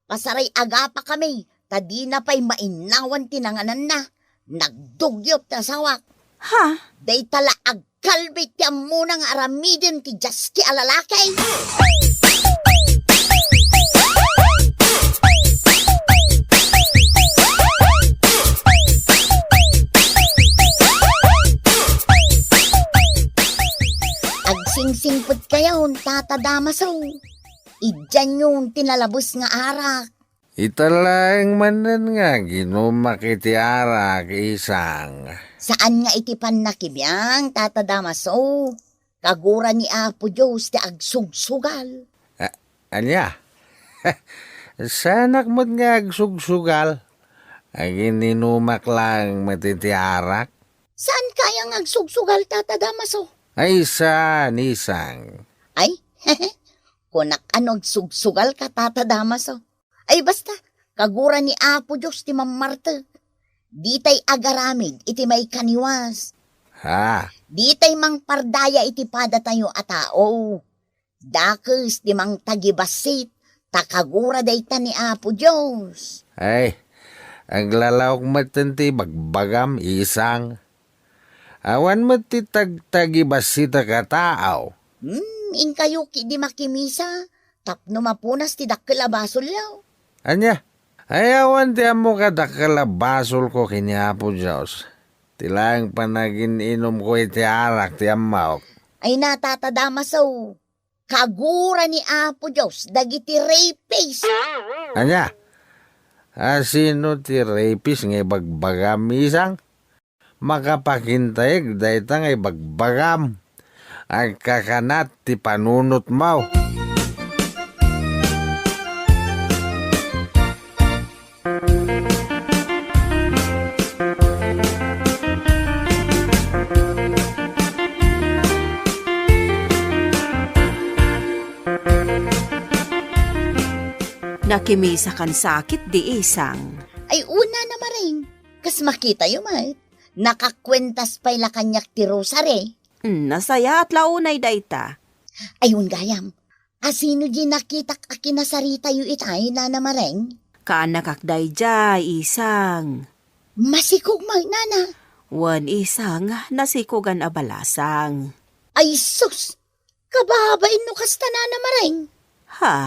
Pasaray agapa kami, ta dina pay mainnawan ti nangananna. Nagdugyot ti asawak. Ha? Dayta la agkalbi ti ammona nga aramiden ti diaski a lalaki. Agsingsingpet kayon, Tata Damaso. Idianyon ti nalabes nga arak. Ita laeng manen nga aginumak iti arak, isang. Saan nga iti pannakibiang, Tata Damaso. Kagura ni Apo Dios ti agsugsugal. A-, ania? Saanak met nga agsugsugal? Agininumak laeng met iti arak? Saan kaya nga agsugsugal, Tata Damaso? Ay, saan, isang? Ay, kunak ano agsugsugal ka, Tata Damaso. Ay, basta, kagura ni Apo Dios ti mammartek. Ditay agaramid iti maikaniwas. Ha? Ditay mangpardaya iti padatayo a tao. Dakes ti mangtagibassit, ta kagura dayta ni Apo Dios. Ay, aglalaok metten ti bagbagam, isang. Awan met ti tagtagibassitak a tao. Hmm, inkayo ketdi makimisa, tapno mapunas ti dakkel a basolyo. Ania? Ay, awan ti ammok a dakkel a basolko ken ni Apo Dios. Ti laeng panagin-inumko iti arak ti ammok. Ay na, Tata Damaso, kagura ni Apo Dios dagiti rapist. Ania? A, sino ti rapist nga ibagbagam, isang? Makapakintayek dayta nga ibagbagam. Agkakanat ti panunotmo. Nakimisakan sakit di isang. Ay, una na, Maring. Kas makitayo met, nakakuentas pay la kaniak ti rosary. Hmm, nasayaat la unay dayta. Ay, wen gayam, asino di nakitak a kinasaritayo itay, Nana Maring? Kaanakak daydiay, isang. Masikog met, Nana. Wen, isang, nasikogan a balasang. Ay, sus! Kababain no kasta, Nana Maring. Ha?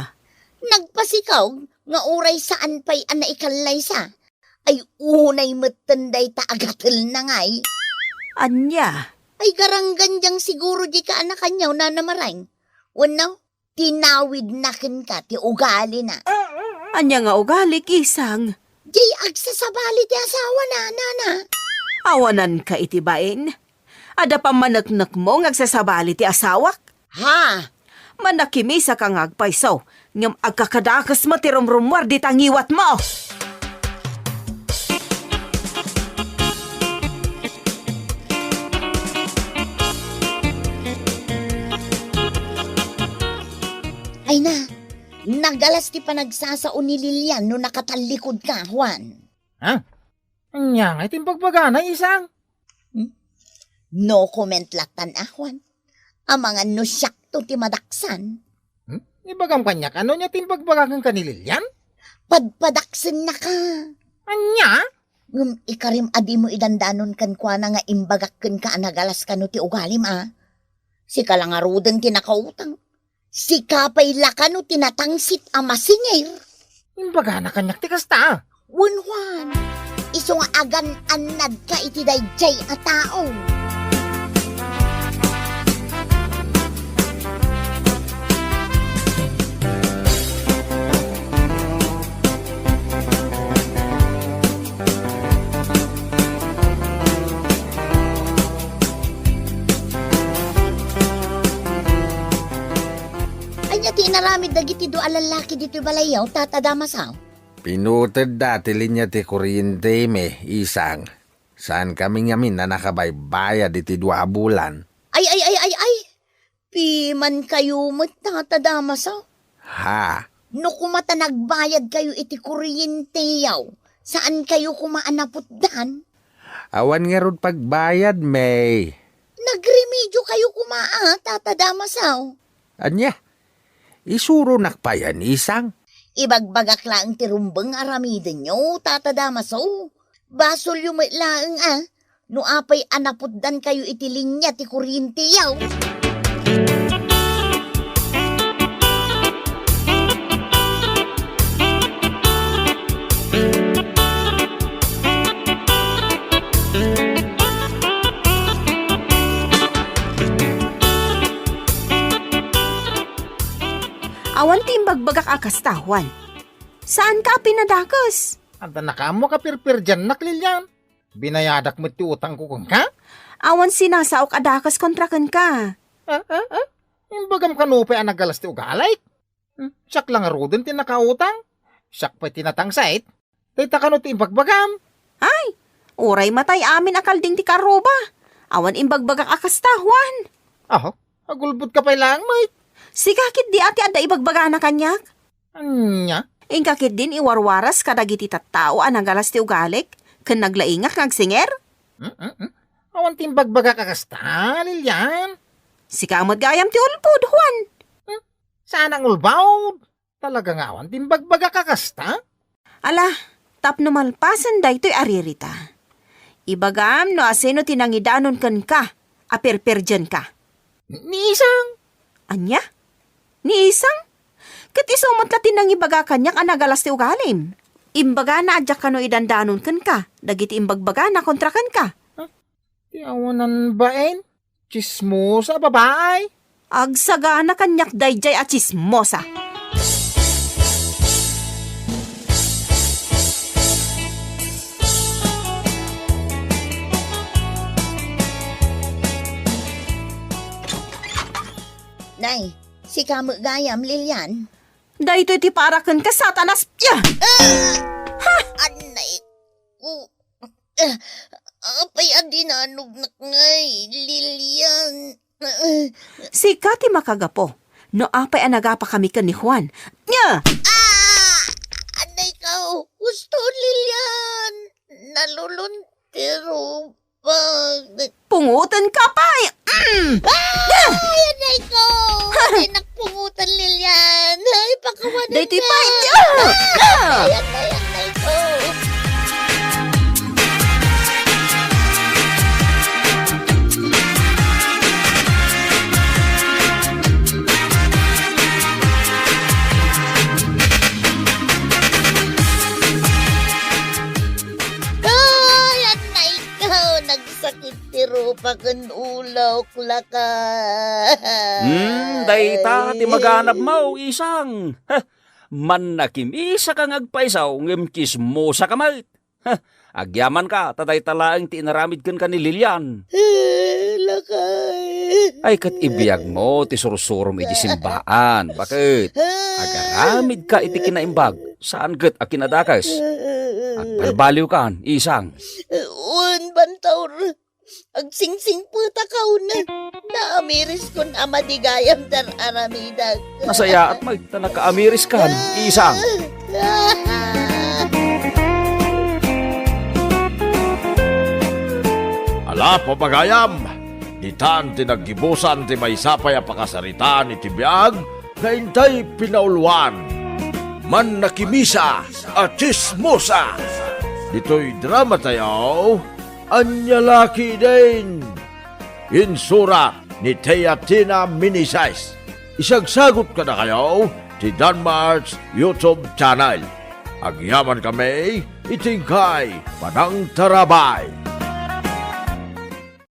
Nagpasikog nga uray saan pay a naikallaysa. Ay, unay metten dayta a gatel na ngay. Ania? Ay, garanggandiang siguro di kaanakanyo, Nana Maring. Wenno, tinawidna kenka ti ugalina. Ania nga ugali, isang? Di agsasabali ti asawana, Nana. Awananka iti bain? Adda pammaneknekmo nga agsasabali ti asawak? Ha? Manakimisaka nga agpayso, ngem agkakadakesmo ti rumrummuar dita ngiwatmo! Ay na, nagalas ti panagsasao ni Lilian no nakatallikudka, Juan. Ha? Ania nga iti imbagbagana, isang? Hmm? No comment latan a, Juan. Amangan no siakto ti madaksan. Hmm? Ibagam kaniak, ano nia ti imbagbaga kenka ni Lilian? Padpadaksennaka. Ania? Ngem ikarim a dimo idandanon kenkuana nga imbagak kenka a nagalas kano ti ugalim, a? Sika la ngaruden ti nakautang. Sika pay la kano ti natangsit a masingir. Imbagana kaniak ti kasta. Wen, Juan, isu nga agan-annadka iti daydiay a tao. Dagiti dua a lallaki ditoy balayyo, Tata Damaso? Pinutedda ti linia ti kuryente mi, Isang. Saankami ngamin a nakabaybayad iti dua a bulan. Ay, ay, ay, ay, ay! Pimankayo met, Tata Damaso. Ha? No kuma ta nagbayadkayo iti kuryente, yaw, saankayo kuma a naputdan? Awan ngarud pagbayad, May. Nagremediokayo kuma, a, Tata Damaso. Ania? Isuronak pay, Isang? Ibagbagak laeng ti rumbeng a aramidenyo, Tata Damaso. Basolyo met laeng, a, no apay a naputdankayo iti linia ti kuryente, yaw. Awan ti imbagbagak a kasta, Juan. Saanka a pinadakes? Adda nakaammoak a pirpirdiannak, Lilian. Binayadak met ti utangko kenka? Awan sinasaok a dakes kontra kenka. Ah, ah, ah? Imbagam kano pay a nagalas ti ugalik? Hmm, siak la ngaruden ti nakautang. Siak pay ti natangsit. Dayta kano ti imbagbagam? Ay, uray matay amin a kalding ti karuba. Awan imbagbagak a kasta, Juan. Aho, agulbodka pay laeng met. Sika ketdi a ti adda ibagbagana kaniak. Ania? Inka ketdin iwarwaras kadagiti tattao a nagalas ti ugalik ken naglaingak nga agsinger? Mm, mm, mm. Awan ti imbagbagak a kasta, Lilian. Sika met gayam ti ulbod, Juan. Hmm? Saan ang ulbod? Talaga nga awan ti imbagbagak a kasta? Ala, tapno malpasen daytoy a ririta, ibagam no asino ti nangidanon kenka a pirpirdianka. Ni Isang. Ania? Ni Isang? Ket isu met la ti nangibaga kaniak a nagalas ti ugalim. Imbagana a diak kano idandanon kenka dagiti imbagbagana kontra kenka. Ti awanan bain? Tsismosa a babai? Agsagana kaniak daydiay a tsismosa. Nay, sika met gayam, Lilian. Daytoy ti para kenka, Satanas! Ya! Ah! Ha! Anay ko. Ah, apay a dinanognak ngay, Lilian? Ah. Sika ti makagapu. No apay a nagapakami ken ni Juan. Nya! Ah! Anay ka, husto, Lilian. Nalulon ti rupa. Pungotenka pay! Mm! Ah! Ay, anay ko! Dinak pungoten, Lilian. Ay, pakawanan Daytoy na. Pay! Ah! Ah! Ay, anay, anay ko! Ay, anay ko! Nagsakit ti rupa ken ulok, laka. Hmm, dayta ti maganabmo, Isang. Heh, mannakimisaka nga agpayso ngem tsismosaka met. Heh, agyamanka ta dayta laeng ti inaramid kenka ni Lilian. Eh, lakay. Ay, ket ibiagmo ti sursurom iti simbaan. Baket? Agaramidka iti kinaimbag, saan ket a kinadakes. Agbalbaliwkan, Isang. Wen, Bantaur. Agsingsingpetaka una. Naamiriskon a madi gayam ti ar-aramidak. Nasayaat met ta nakaamiriskan, Isang. Ala, papagayam, ditan ti naggibusan ti maysa pay a pakasaritaan iti biag nga intay pinauluan. Mannakimisa a Tsismosa. Ditoy drama tayo, Ania la ketdin? Insurat ni Teatina Minises. Isagsagut kadakayo ti Danmart's YouTube channel. Agyaman kami iti inkay panangtarabay.